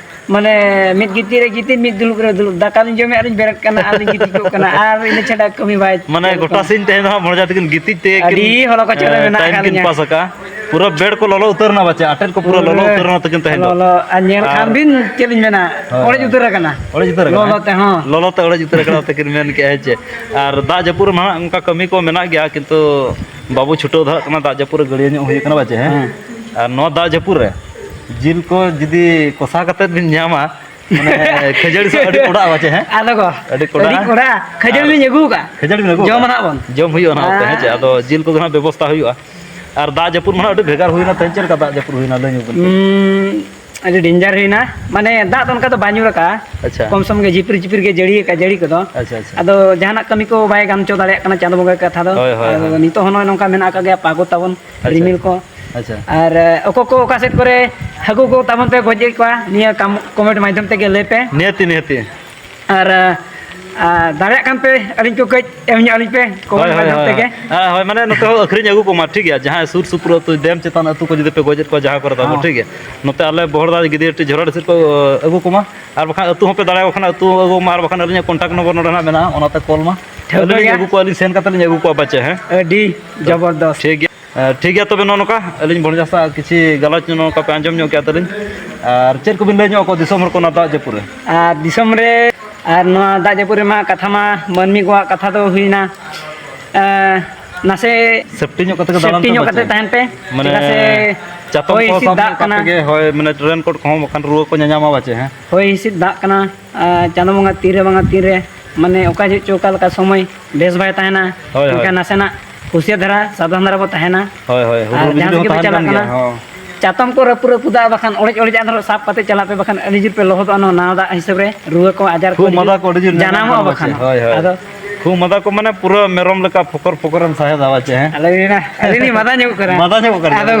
ᱢᱟᱱᱮ ᱢᱤᱫ ᱜᱤᱛᱤᱡ ᱨᱮ ᱜᱤᱛᱤᱡ, ᱢᱤᱫ ᱫᱩᱲᱩᱵ ᱨᱮ ᱫᱩᱲᱩᱵ, ᱫᱟᱠᱟ ᱞᱤᱧ ᱡᱚᱢᱮᱫ ᱟᱨ ᱞᱤᱧ ᱵᱮᱨᱮᱫ ᱠᱟᱱᱟ ᱟᱨ ᱞᱤᱧ ᱜᱤᱛᱤᱡ ᱠᱚᱜ ᱠᱟᱱᱟ ᱟᱨ ᱤᱱᱟᱹ ᱪᱷᱟᱰᱟ ᱠᱟᱹᱢᱤ ᱵᱟᱭ ᱢᱟᱱᱮ ᱪᱟᱹᱞᱩᱜ ᱜᱚᱴᱟ ᱠᱟᱱᱟ᱾ ᱥᱤᱧ ᱛᱮᱦᱮᱧ ᱫᱚ ᱦᱟᱸᱜ ᱵᱷᱚᱸᱰᱡᱟ ᱛᱟᱹᱠᱤᱱ ᱜᱤᱛᱤᱡ ᱛᱮ ᱠᱤᱱ, ᱟᱹᱰᱤ ᱦᱚᱞᱚ ᱠᱚᱪᱚ ᱨᱮ ᱮ, ᱢᱮᱱᱟᱜ ᱴᱟᱭᱤᱢ ᱟᱠᱟᱫ ᱠᱤᱱ ᱞᱤᱧᱟ᱾ ᱯᱟᱥ ᱟᱠᱟᱫᱼᱟ᱾ ᱯᱩᱨᱟᱹ ᱵᱮᱰ ᱠᱚ ᱞᱚᱞᱚ ᱩᱛᱟᱹᱨ ᱮᱱᱟ ᱵᱟᱪᱮ, ᱟᱴᱮᱫ ᱠᱚ ᱯᱩᱨᱟᱹ ᱞᱚᱞᱚ ᱯᱩᱨᱟᱹ ᱩᱛᱟᱹᱨ ᱮᱱᱟ ᱛᱟᱹᱠᱤᱱ ᱛᱮᱦᱮᱧ ᱫᱚ᱾ ᱞᱚᱞᱚ, ᱟᱨ ᱧᱮᱞ ᱟᱨ ᱠᱷᱟᱱ ᱵᱤᱱ ᱪᱮᱫ ᱞᱤᱧ ᱢᱮᱱᱟ, ᱦᱳᱭ, ᱚᱲᱮᱡ ᱦᱳᱭ᱾ ᱩᱛᱟᱹᱨ ᱟᱠᱟᱱᱟ᱾ ᱚᱲᱮᱡ ᱩᱛᱟᱹᱨ ᱟᱠᱟᱱᱟ᱾ ᱞᱚᱞᱚ ᱛᱮᱦᱚᱸ᱾ ᱞᱚᱞᱚ ᱛᱮ ᱚᱲᱮᱡ ᱩᱛᱟᱹᱨ ᱟᱠᱟᱱᱟ ᱛᱟᱹᱠᱤᱱ ᱢᱮᱱ ᱠᱮᱜᱼᱟ, ᱦᱮᱸ ᱪᱮ? ᱟᱨ ᱫᱟᱜ ᱡᱟᱹᱯᱩᱫ ᱨᱮᱢᱟ ᱦᱟᱸᱜ ᱚᱱᱠᱟ ᱠᱟᱹᱢᱤ ᱠᱚ ᱢᱮᱱᱟᱜ ᱜᱮᱭᱟ, ᱠᱤᱱᱛᱩ ᱵᱟᱵᱚ ᱪᱷᱩᱴᱟᱹᱣ ᱫᱷᱟᱨᱟᱜ ᱠᱟᱱᱟ, ᱫᱟᱜ ᱡᱟᱹᱯᱩᱫ ᱨᱮ ᱜᱟᱹᱲᱭᱟᱹ ᱧᱚᱜ ᱦᱩᱭ ᱠᱟᱱᱟ ᱵᱟᱪᱮ, ᱦᱮᱸ? ᱦᱮᱸ᱾ ᱟᱨ ᱱᱚᱣᱟ ᱫᱟᱜ ᱡᱟᱹᱯᱩᱫ ᱨᱮ ᱡᱤᱞ ᱠᱚ ᱡᱩᱫᱤ ᱠᱚᱥᱟ ᱠᱟᱛᱮᱫ ᱵᱤᱱ ᱧᱟᱢᱟ, ᱢᱟᱱᱮ ᱠᱷᱟᱹᱡᱟᱹᱲᱤ ᱥᱟᱶ ᱟᱹᱰᱤ ᱠᱚᱰᱟᱜᱼᱟ ᱯᱟᱪᱮ, ᱦᱮᱸ? ᱟᱫᱚ ᱠᱚ, ᱟᱹᱰᱤ ᱠᱚᱰᱟᱜᱼᱟ᱾ ᱟᱹᱰᱤ ᱠᱚᱰᱟ᱾ ᱠᱷᱟᱹᱡᱟᱹᱲᱤ ᱟᱨ ᱞᱤᱧ ᱟᱹᱜᱩ ᱟᱠᱟᱫᱼᱟ᱾ ᱠᱷᱟᱹᱡᱟᱹᱲᱤ ᱵᱤᱱ ᱟᱹᱜᱩ ᱡᱚᱢ ᱟᱠᱟᱫᱼᱟ? ᱱᱟᱦᱟᱜ ᱵᱚᱱ᱾ ᱡᱚᱢ ᱦᱩᱭᱩᱜᱼᱟ ᱱᱟᱦᱟᱜ ᱛᱮ, ᱦᱮᱸ ᱪᱮ? ᱦᱮᱸ᱾ ᱟᱫᱚ ᱡᱤᱞ ᱠᱚᱜᱮ ᱱᱟᱦᱟᱜ ᱵᱮᱵᱚᱥᱛᱷᱟ ᱦᱩᱭᱩᱜᱼᱟ᱾ ᱟᱨ ᱫᱟᱜ ᱡᱟᱹᱯᱩᱫ ᱢᱟ ᱱᱟᱦᱟᱜ ᱟᱹᱰᱤ ᱵᱷᱮᱜᱟᱨ ᱦᱩᱭᱱᱟ᱾ ᱛᱮᱦᱮᱧ ᱪᱮᱫ ᱞᱮᱠᱟ ᱫᱟᱜ ᱡᱟᱹᱯᱩᱫ ᱦᱩᱭᱱᱟ, ᱞᱟᱹᱭ ᱧᱚᱜ ᱵᱤᱱ ᱛᱚ᱾ ᱩᱸ, ᱟᱹᱰᱤ ᱰᱮᱧᱡᱟᱨ ᱦᱩᱭᱱᱟ᱾ ᱢᱟᱱᱮ, ᱫᱟᱜ ᱫᱚ ᱚᱱᱠᱟ ᱫᱚ ᱵᱟᱭ ᱧᱩᱨ ᱟᱠᱟᱜᱼᱟ᱾ ᱟᱪᱪᱷᱟ᱾ ᱠᱚᱢ ᱥᱚᱢ ᱜᱮ ᱡᱷᱤᱯᱤᱨ ᱡᱷᱤᱯᱤᱨ ᱜᱮ ᱡᱟᱹᱲᱤ ᱟᱠᱟᱫᱼᱟ, ᱡᱟᱹᱲᱤ ᱠᱚᱫᱚ᱾ ᱟᱪᱪᱷᱟ, ᱟᱪᱪᱷᱟ᱾ ᱟᱫᱚ ᱡᱟᱦᱟᱱᱟᱜ ᱠᱟᱹᱢᱤ ᱠᱚ ᱵᱟᱭ ᱜᱟᱱ ᱦᱚᱪᱚ ᱫᱟᱲᱮᱭᱟᱜ ᱠᱟᱱᱟ ᱪᱟᱸᱫᱳ ᱵᱚᱸᱜᱟ ᱠᱟᱛᱷᱟ ᱫᱚ᱾ ᱦᱳᱭ, ᱦᱳᱭ, ᱟᱫᱚ ᱦᱳᱭ᱾ ᱱᱤᱛᱚᱜ ᱦᱚᱸ ᱱᱚᱜᱼᱚᱭ ᱱᱚᱝᱠᱟ ᱢᱮᱱᱟᱜ ᱟᱠᱟᱫ ᱜᱮᱭᱟ, ᱯᱟᱜᱚ ᱛᱟᱵᱚᱱ ᱟᱪᱪᱷᱟ, ᱨᱤᱢᱤᱞ ᱟᱪᱪᱷᱟ᱾ ᱠᱚ᱾ ᱟᱪᱪᱷᱟ᱾ ᱟᱨ, ᱮ, ᱚᱠᱚᱭ ᱠᱚ ᱚᱠᱟ ᱥᱮᱫ ᱠᱚᱨᱮ ᱦᱟᱹᱠᱩ ᱠᱚ ᱛᱟᱵᱚᱱ ᱯᱮ ᱜᱚᱡ ᱮᱫ ᱠᱚᱣᱟ, ᱱᱤᱭᱟᱹ ᱠᱟᱢ-, ᱠᱚᱢᱮᱱᱴ ᱢᱟᱫᱽᱫᱷᱚᱢ ᱛᱮᱜᱮ ᱞᱟᱹᱭ ᱯᱮ᱾ ᱱᱤᱦᱟᱹᱛᱤ, ᱱᱤᱦᱟᱹᱛᱤ᱾ ᱟᱨ, ᱟᱨ ᱫᱟᱲᱮᱭᱟᱜ ᱠᱷᱟᱱ ᱯᱮ ᱟᱹᱞᱤᱧ ᱠᱚ ᱠᱟᱹᱡ ᱮᱢ ᱧᱚᱜ ᱟᱹᱞᱤᱧ ᱯᱮ, ᱦᱳᱭ, ᱠᱚᱢᱮᱱᱴ ᱦᱳᱭ, ᱢᱟᱫᱽᱫᱷᱚᱢ ᱦᱳᱭ, ᱛᱮᱜᱮ᱾ ᱦᱳᱭ᱾ ᱦᱮᱸ, ᱦᱳᱭ, ᱢᱟᱱᱮ ᱱᱚᱛᱮ ᱦᱚᱸ ᱟᱹᱠᱷᱨᱤᱧ ᱟᱹᱜᱩ ᱠᱚᱢᱟ, ᱴᱷᱤᱠ ᱜᱮᱭᱟ? ᱡᱟᱦᱟᱸᱭ ᱥᱩᱨ ᱥᱩᱯᱩᱨ ᱟᱹᱛᱩ ᱰᱮᱢ ᱪᱮᱛᱟᱱ ᱟᱹᱛᱩ ᱠᱚ ᱡᱩᱫᱤ ᱯᱮ ᱜᱚᱡᱮᱫ ᱠᱚᱣᱟ ᱡᱟᱦᱟᱸ ᱠᱚᱨᱮ ᱛᱟᱵᱚ, ᱦᱚᱸ᱾ ᱴᱷᱤᱠ ᱜᱮᱭᱟ? ᱱᱚᱛᱮ ᱟᱞᱮ ᱵᱚᱦᱚᱲᱫᱟ ᱜᱤᱫᱤᱭᱟᱹ ᱴᱤ ᱡᱷᱚᱨᱟᱰᱤ ᱥᱮᱫ ᱠᱚ, ᱟᱹᱜᱩ ᱠᱚᱢᱟ᱾ ᱟᱨ ᱵᱟᱠᱷᱟᱱ ᱟᱹᱛᱩ ᱦᱚᱸᱯᱮ ᱫᱟᱲᱮᱭᱟᱠᱚ ᱠᱷᱟᱱ ᱟᱹᱛᱩ ᱟᱹᱜᱩ ᱢᱟ, ᱟᱨ ᱵᱟᱠᱷᱟᱱ ᱟᱹᱞᱤᱧᱟᱜ contact number ᱱᱚᱰᱮ ᱱᱟᱜ ᱢᱮᱱᱟᱜᱼᱟ, ᱚᱱᱟᱛᱮ call ᱢᱟ᱾ ᱴᱷᱟᱹᱣᱠᱟᱹ ᱟᱹᱞᱤᱧ ᱞᱤᱧ ᱜᱮᱭᱟ᱾ ᱟᱹᱜᱩ ᱠᱚᱣᱟ, ᱟᱹᱞᱤᱧ ᱥᱮᱱ ᱠᱟᱛᱮ ᱞᱤᱧ ᱟᱹᱜᱩ ᱠᱚᱣᱟ ᱯᱟᱪᱮ, ᱦᱮᱸ? ᱟᱹᱰᱤ ᱛᱚ, ᱡᱚᱵᱚᱨᱫᱚᱥ᱾ ᱴᱷᱤᱠ ᱜᱮᱭᱟ᱾ ᱮ, ᱴᱷᱤᱠ ᱜᱮᱭᱟ, ᱛᱚᱵᱮ ᱱᱚᱜᱼᱚ ᱱᱚᱝᱠᱟ ᱟᱹᱞᱤᱧ ᱵᱷᱚᱲᱡᱟ ᱥᱟᱶ ᱠᱤᱪᱷᱤ ᱜᱟᱞᱚᱪ ᱱᱚᱜᱼᱚ ᱱᱚᱝᱠᱟ ᱯᱮ ᱟᱸᱡᱚᱢ ᱧᱚᱜ ᱠᱮᱜᱼᱟ ᱛᱟᱹᱞᱤᱧ᱾ ᱟᱨ ᱪᱮᱫ ᱠᱚᱵᱤᱱ ᱞᱟᱹᱭ ᱧᱚᱜ ᱟᱠᱚᱣᱟ ᱫᱤᱥᱚᱢ ᱦᱚᱲ ᱠᱚ ᱚᱱᱟ ᱫᱟᱜ ᱡᱟᱹᱯᱩᱫ ᱨᱮ? ᱟᱨ ᱫᱤᱥᱚᱢ ᱨᱮ, ᱟᱨ ᱱᱚᱣᱟ ᱫᱟᱜ ᱡᱟᱹᱯᱩᱫ ᱨᱮᱢᱟ ᱠᱟᱛᱷᱟ ᱢᱟ ᱢᱟᱹᱱᱢᱤ ᱠᱚᱣᱟᱜ ᱠᱟᱛᱷᱟ ᱫᱚ ᱦᱩᱭᱱᱟ, ᱮ, ᱱᱟᱥᱮ safety ᱧᱚᱜ ᱠᱟᱛᱮ ᱠᱚ ᱫᱟᱬᱟᱱ safety ᱯᱮ ᱧᱚᱜ ᱯᱟᱪᱮ᱾ ᱠᱟᱛᱮ ᱛᱟᱦᱮᱱ ᱯᱮ᱾ ᱢᱟᱱᱮ ᱪᱮᱫᱟᱜ ᱥᱮ ᱪᱟᱛᱚᱢ ᱦᱚᱭ ᱠᱚ ᱦᱤᱸᱥᱤᱫ ᱥᱟᱵ ᱫᱟᱜ ᱧᱚᱜ ᱠᱟᱜ ᱠᱟᱱᱟ᱾ ᱯᱮᱜᱮ, ᱦᱳᱭ, ᱢᱟᱱᱮ raincoat ᱠᱚᱦᱚᱸ ᱵᱟᱠᱷᱟᱱ ᱨᱩᱣᱟᱹ ᱠᱚ ᱧᱟᱧᱟᱢᱟ ᱯᱟᱪᱮ, ᱦᱮᱸ? ᱦᱚᱭ ᱦᱤᱸᱥᱤᱫ ᱫᱟᱜ ᱠᱟᱱᱟ, ᱟᱨ ᱪᱟᱸᱫᱚ ᱵᱚᱸᱜᱟ ᱛᱤᱨᱮ ᱵᱟᱝᱟ ᱛᱤᱨᱮ, ᱢᱟᱱᱮ ᱚᱠᱟ ᱡᱚᱦᱚᱜ ᱪᱚ ᱚᱠᱟ ᱞᱮᱠᱟ ᱥᱚᱢᱚᱭ ᱵᱮᱥ ᱵᱟᱭ ᱛᱟᱦᱮᱱᱟ, ᱦᱳᱭ, ᱦᱳᱭ᱾ ᱮᱱᱠᱷᱟᱱ ᱱᱟᱥᱮᱱᱟᱜ ᱦᱩᱥᱤᱭᱟᱹᱨ ᱫᱷᱟᱨᱟ, ᱥᱟᱵᱫᱷᱟᱱ ᱫᱷᱟᱨᱟ ᱵᱚ ᱛᱟᱦᱮᱱᱟ᱾ ᱦᱳᱭ, ᱦᱳᱭ, ᱟᱨ ᱦᱩᱰᱩᱨ ᱡᱟᱦᱟᱸ ᱵᱤᱡᱽᱞᱤ ᱥᱮᱫ ᱦᱚᱸ ᱜᱮᱯᱮ ᱛᱟᱦᱮᱱ ᱪᱟᱞᱟᱜ ᱠᱟᱱ ᱠᱟᱱᱟ, ᱜᱮᱭᱟ, ᱦᱚᱸ᱾ ᱪᱟᱛᱚᱢ ᱠᱚ ᱨᱟᱹᱯᱩᱫ ᱨᱟᱹᱯᱩᱫᱟᱜ ᱵᱟᱠᱷᱟᱱ ᱚᱲᱮᱡ ᱚᱲᱮᱡᱟᱜ ᱫᱷᱟᱨᱟ ᱥᱟᱵ ᱠᱟᱛᱮ ᱪᱟᱞᱟᱜ ᱯᱮ, ᱵᱟᱠᱷᱟᱱ ᱟᱹᱰᱤ ᱡᱳᱨ ᱯᱮ ᱞᱚᱦᱚᱫᱚᱜᱼᱟ ᱱᱚᱣᱟ ᱱᱟᱣᱟ ᱫᱟᱜ ᱦᱤᱥᱟᱹᱵ ᱨᱮ, ᱨᱩᱣᱟᱹ ᱠᱚ ᱟᱡᱟᱨ ᱠᱚ ᱠᱷᱩᱜ ᱟᱹᱰᱤ ᱢᱟᱫᱟ ᱡᱳᱨ ᱠᱚ ᱟᱹᱰᱤ ᱡᱳᱨ ᱧᱟᱢᱚᱜᱼᱟ ᱡᱟᱱᱟᱢᱚᱜᱼᱟ ᱵᱟᱠᱷᱟᱱ᱾ ᱯᱟᱪᱮ, ᱦᱳᱭ, ᱦᱳᱭ᱾ ᱟᱫᱚ ᱠᱷᱩᱜ ᱢᱟᱫᱟ ᱠᱚ ᱢᱟᱱᱮ ᱯᱩᱨᱟᱹ ᱢᱮᱨᱚᱢ ᱞᱮᱠᱟ ᱯᱷᱚᱠᱚᱨ ᱯᱷᱚᱠᱚᱨᱮᱢ ᱥᱟᱦᱮᱫᱟ ᱯᱟᱪᱮ, ᱦᱮᱸ? ᱟᱹᱞᱤᱧ ᱢᱟ, ᱟᱹᱞᱤᱧ ᱞᱤᱧ ᱢᱟᱫᱟ ᱧᱚᱜ ᱠᱟᱱᱟ᱾ ᱢᱟᱫᱟ ᱧᱚᱜ ᱠᱟᱱᱟ᱾ ᱟᱫᱚ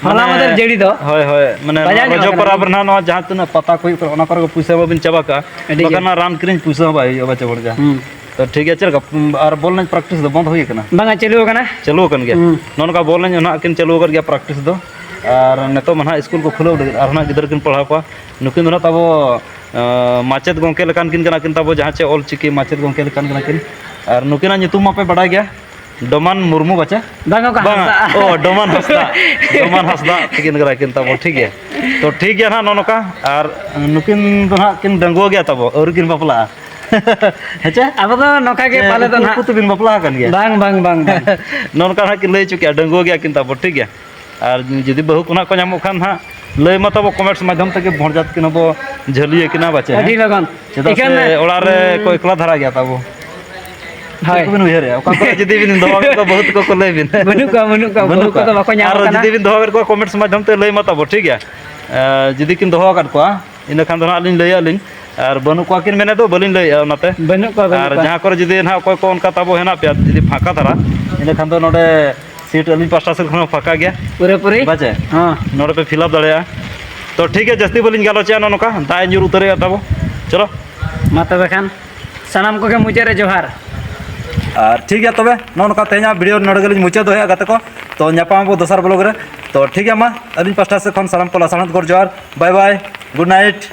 ᱦᱚᱞᱟ ᱢᱟᱱᱮ, ᱢᱟᱫᱷᱮᱨ ᱡᱟᱹᱲᱤ ᱫᱚ ᱦᱳᱭ, ᱦᱳᱭ, ᱢᱟᱱᱮ ᱵᱟᱡᱟᱣ ᱱᱚᱣᱟ ᱧᱚᱜ ᱨᱚᱡᱚ ᱠᱟᱱᱟ᱾ ᱯᱚᱨᱚᱵᱽ ᱨᱮᱱᱟᱜ ᱱᱚᱣᱟ ᱡᱟᱦᱟᱸ ᱛᱤᱱᱟᱹᱜ ᱯᱟᱛᱟ ᱠᱚ ᱦᱩᱭᱩᱜ ᱠᱟᱱᱟ, ᱚᱱᱟ ᱠᱚᱨᱮ ᱜᱮ ᱯᱩᱭᱥᱟᱹ ᱢᱟᱵᱤᱱ ᱪᱟᱵᱟ ᱠᱟᱜᱼᱟ, ᱟᱹᱰᱤ ᱵᱟᱠᱷᱟᱱ ᱡᱳᱨ᱾ ᱚᱱᱟ ᱨᱟᱱ ᱠᱤᱨᱤᱧ ᱯᱩᱭᱥᱟᱹ ᱦᱚᱸ ᱵᱟᱭ ᱦᱩᱭᱩᱜᱼᱟ ᱵᱟᱪᱮ ᱵᱚᱲᱡᱟ᱾ ᱦᱩᱸ᱾ ᱛᱚ ᱴᱷᱤᱠ ᱜᱮᱭᱟ, ᱪᱮᱫ ᱞᱮᱠᱟ, ᱟᱨ ᱵᱚᱞ ᱮᱱᱮᱡ practice ᱫᱚ ᱵᱚᱱᱫ ᱦᱩᱭ ᱟᱠᱟᱱᱟ? ᱵᱟᱝᱟ, ᱪᱟᱹᱞᱩ ᱟᱠᱟᱱᱟ᱾ ᱪᱟᱹᱞᱩ ᱟᱠᱟᱱ ᱜᱮᱭᱟ? ᱦᱩᱸ᱾ ᱱᱚᱜᱼᱚ ᱱᱚᱝᱠᱟ ᱵᱚᱞ ᱮᱱᱮᱡ ᱱᱟᱦᱟᱜ ᱠᱤᱱ ᱪᱟᱹᱞᱩ ᱟᱠᱟᱫ ᱜᱮᱭᱟ practice ᱫᱚ, ᱟᱨ ᱱᱤᱛᱚᱜ ᱢᱟ ᱱᱟᱦᱟᱜ ᱤᱥᱠᱩᱞ ᱠᱚ ᱠᱷᱩᱞᱟᱹᱣ ᱞᱟᱹᱜᱤᱫ, ᱟᱨᱦᱚᱸ ᱱᱟᱦᱟᱜ ᱜᱤᱫᱽᱨᱟᱹ ᱠᱤᱱ ᱯᱟᱲᱦᱟᱣ ᱠᱚᱣᱟ᱾ ᱱᱩᱠᱤᱱ ᱫᱚ ᱱᱟᱦᱟᱜ ᱛᱟᱵᱚ, ᱟᱸ, ᱢᱟᱪᱮᱫ ᱜᱚᱢᱠᱮ ᱞᱮᱠᱟᱱ ᱠᱤᱱ ᱠᱟᱱᱟ ᱠᱤᱱ ᱛᱟᱵᱚ, ᱡᱟᱦᱟᱸ ᱪᱮ ᱚᱞ ᱪᱤᱠᱤ ᱢᱟᱪᱮᱫ ᱜᱚᱢᱠᱮ ᱞᱮᱠᱟᱱ ᱠᱟᱱᱟ ᱠᱤᱱ᱾ ᱟᱨ ᱱᱩᱠᱤᱱᱟᱜ ᱧᱩᱛᱩᱢ ᱢᱟᱯᱮ ᱵᱟᱰᱟᱭ ᱜᱮᱭᱟ, ᱰᱚᱢᱟᱱ ᱢᱩᱨᱢᱩ ᱵᱟᱪᱮ? ᱵᱟᱝ, ᱚᱠᱟ ᱵᱟᱝᱟ, ᱦᱟᱸᱥᱫᱟ᱾ ᱚ, ᱰᱚᱢᱟᱱ ᱦᱟᱸᱥᱫᱟ᱾ ᱰᱚᱢᱟᱱ ᱦᱟᱸᱥᱫᱟ ᱛᱟᱹᱠᱤᱱ ᱠᱟᱱᱟ ᱠᱤᱱ ᱛᱟᱵᱚ, ᱴᱷᱤᱠ ᱜᱮᱭᱟ᱾ ᱛᱚ, ᱴᱷᱤᱠ ᱜᱮᱭᱟ ᱱᱟᱦᱟᱜ, ᱱᱚᱜᱼᱚ ᱱᱚᱝᱠᱟ᱾ ᱟᱨ ᱱᱩᱠᱤᱱ ᱫᱚ ᱱᱟᱦᱟᱜ ᱠᱤᱱ ᱰᱟᱺᱜᱩᱣᱟᱹ ᱜᱮᱭᱟ ᱛᱟᱵᱚ, ᱟᱹᱣᱨᱤ ᱠᱤᱱ ᱵᱟᱯᱞᱟᱜᱼᱟ᱾ ᱦᱮᱸ ᱪᱮ? ᱟᱵᱚ ᱫᱚ ᱱᱚᱝᱠᱟ ᱜᱮ ᱪᱮ ᱯᱟᱞᱮ ᱫᱚ ᱩᱠᱩ ᱱᱟᱦᱟᱜ᱾ ᱩᱠᱩ ᱛᱮᱵᱤᱱ ᱵᱟᱯᱞᱟ ᱟᱠᱟᱱ ᱜᱮᱭᱟ? ᱵᱟᱝ, ᱵᱟᱝ, ᱵᱟᱝ, ᱵᱟᱝ᱾ ᱱᱚᱜᱼᱚ ᱱᱚᱝᱠᱟ ᱱᱟᱦᱟᱜ ᱠᱤᱱ ᱞᱟᱹᱭ ᱦᱚᱪᱚ ᱠᱮᱜᱼᱟ, ᱰᱟᱺᱜᱩᱣᱟᱹ ᱜᱮᱭᱟ ᱠᱤᱱ ᱛᱟᱵᱚ, ᱴᱷᱤᱠ ᱜᱮᱭᱟ᱾ ᱟᱨ ᱡᱩᱫᱤ ᱵᱟᱹᱦᱩ ᱠᱚ ᱱᱟᱦᱟᱜ ᱠᱚ ᱧᱟᱢᱚᱜ ᱠᱷᱟᱱ ᱱᱟᱦᱟᱜ, ᱞᱟᱹᱭ ᱢᱟ ᱛᱟᱵᱚ comments ᱢᱟᱫᱽᱫᱷᱚᱢ ᱛᱮᱜᱮ ᱵᱷᱚᱸᱡᱟᱛ ᱠᱤᱱ ᱦᱚᱵᱚ ᱡᱷᱟᱹᱞᱤᱭᱟᱹ ᱠᱤᱱᱟ ᱵᱟᱪᱮ, ᱦᱮᱸ? ᱟᱹᱰᱤ ᱞᱚᱜᱚᱱ᱾ ᱪᱮᱫᱟᱜ ᱤᱠᱷᱟᱹᱱ ᱥᱮ ᱚᱲᱟᱜ ᱨᱮ ᱠᱚ ᱮᱠᱞᱟ ᱫᱷᱟᱨᱟ ᱜᱮᱭᱟ ᱛᱟᱵᱚ᱾ ᱦᱳᱭ᱾ ᱪᱮᱫ ᱠᱚᱵᱤᱱ ᱩᱭᱦᱟᱹᱨᱮᱜᱼᱟ? ᱚᱠᱟ ᱠᱚᱨᱮ ᱡᱩᱫᱤ ᱵᱤᱱ ᱫᱚᱦᱚ ᱠᱟᱜ ᱠᱚᱣᱟ, ᱵᱟᱹᱦᱩ ᱛᱟᱠᱚ ᱠᱚ ᱞᱟᱹᱭ ᱵᱤᱱ᱾ ᱵᱟᱹᱱᱩᱜ ᱠᱚᱣᱟ, ᱵᱟᱹᱱᱩᱜ ᱠᱚᱣᱟ, ᱵᱟᱹᱱᱩᱜ ᱵᱟᱹᱦᱩ ᱠᱚᱫᱚ ᱠᱚᱣᱟ᱾ ᱵᱟᱠᱚ ᱧᱟᱢ ᱟᱨ ᱠᱟᱱᱟ᱾ ᱡᱩᱫᱤ ᱵᱤᱱ ᱫᱚᱦᱚ ᱠᱟᱜ ᱠᱚᱣᱟ, comments ᱢᱟᱫᱽᱫᱷᱚᱢ ᱛᱮ ᱞᱟᱹᱭ ᱢᱟ ᱛᱟᱵᱚ, ᱴᱷᱤᱠ ᱜᱮᱭᱟ? ᱟᱨ ᱡᱩᱫᱤ ᱠᱤᱱ ᱫᱚᱦᱚ ᱟᱠᱟᱫ ᱠᱚᱣᱟ, ᱤᱱᱟᱹ ᱠᱷᱟᱱ ᱫᱚ ᱦᱟᱸᱜ ᱞᱤᱧ ᱞᱟᱹᱭᱟ ᱞᱤᱧ, ᱟᱨ ᱵᱟᱹᱱᱩᱜ ᱠᱚᱣᱟ ᱠᱤᱱ ᱢᱮᱱᱮᱫ ᱫᱚ ᱵᱟᱹᱞᱤᱧ ᱞᱟᱹᱭᱮᱫᱼᱟ ᱚᱱᱟᱛᱮ᱾ ᱵᱟᱹᱱᱩᱜ ᱠᱚᱣᱟ, ᱵᱟᱹᱱᱩᱜ ᱟᱨ ᱠᱚᱣᱟ᱾ ᱡᱟᱦᱟᱸ ᱠᱚᱨᱮ ᱡᱩᱫᱤ ᱱᱟᱦᱟᱜ ᱚᱠᱚᱭ ᱠᱚ ᱚᱱᱠᱟ ᱛᱟᱵᱚ ᱦᱮᱱᱟᱜ ᱯᱮᱭᱟ, ᱡᱩᱫᱤ ᱯᱷᱟᱸᱠᱟ ᱫᱷᱟᱨᱟ, ᱤᱱᱟᱹ ᱠᱷᱟᱱ ᱫᱚ ᱱᱚᱰᱮ seat ᱟᱹᱞᱤᱧ ᱯᱟᱥᱴᱟ ᱥᱮᱫ ᱠᱷᱚᱱ ᱦᱚᱸ ᱯᱷᱟᱸᱠᱟ ᱜᱮᱭᱟ᱾ ᱯᱩᱨᱟᱹᱯᱩᱨᱤ? ᱵᱟᱪᱮ? ᱦᱚᱸ᱾ ᱱᱚᱰᱮ ᱯᱮ fill up ᱫᱟᱲᱮᱭᱟᱜᱼᱟ᱾ ᱛᱚ ᱴᱷᱤᱠ ᱜᱮᱭᱟ, ᱡᱟᱹᱥᱛᱤ ᱵᱟᱹᱞᱤᱧ ᱜᱟᱞᱚᱪᱮᱜᱼᱟ, ᱱᱚᱜᱼᱚ ᱱᱚᱝᱠᱟ ᱫᱟᱜ ᱮ ᱧᱩᱨ ᱩᱛᱟᱹᱨᱮᱜᱼᱟ ᱛᱟᱵᱚ᱾ ᱪᱚᱞᱚ᱾ ᱢᱟ ᱛᱚᱵᱮ ᱠᱷᱟᱱ ᱥᱟᱱᱟᱢ ᱠᱚᱜᱮ ᱢᱩᱪᱟᱹᱫ ᱨᱮ ᱡᱚᱦᱟᱨ᱾ ᱟᱨ ᱴᱷᱤᱠ ᱜᱮᱭᱟ ᱛᱚᱵᱮ, ᱱᱚᱜᱼᱚ ᱱᱚᱝᱠᱟ ᱛᱮᱦᱮᱧᱟᱜ video ᱱᱚᱰᱮ ᱜᱮᱞᱤᱧ ᱢᱩᱪᱟᱹᱫ ᱫᱚᱦᱚᱭᱟ ᱜᱟᱛᱮ ᱠᱚ᱾ ᱛᱚ ᱧᱟᱯᱟᱢ ᱟᱵᱚ ᱫᱚᱥᱟᱨ vlog ᱨᱮ᱾ ᱛᱚ ᱴᱷᱤᱠ ᱜᱮᱭᱟ, ᱢᱟ ᱟᱹᱞᱤᱧ ᱯᱟᱥᱴᱟ ᱥᱮᱫ ᱠᱷᱚᱱ ᱥᱟᱱᱟᱢ ᱠᱚ ᱞᱟᱥᱟᱲᱦᱮᱫ ᱜᱚᱨ ᱡᱚᱦᱟᱨ᱾ Bye bye, good night᱾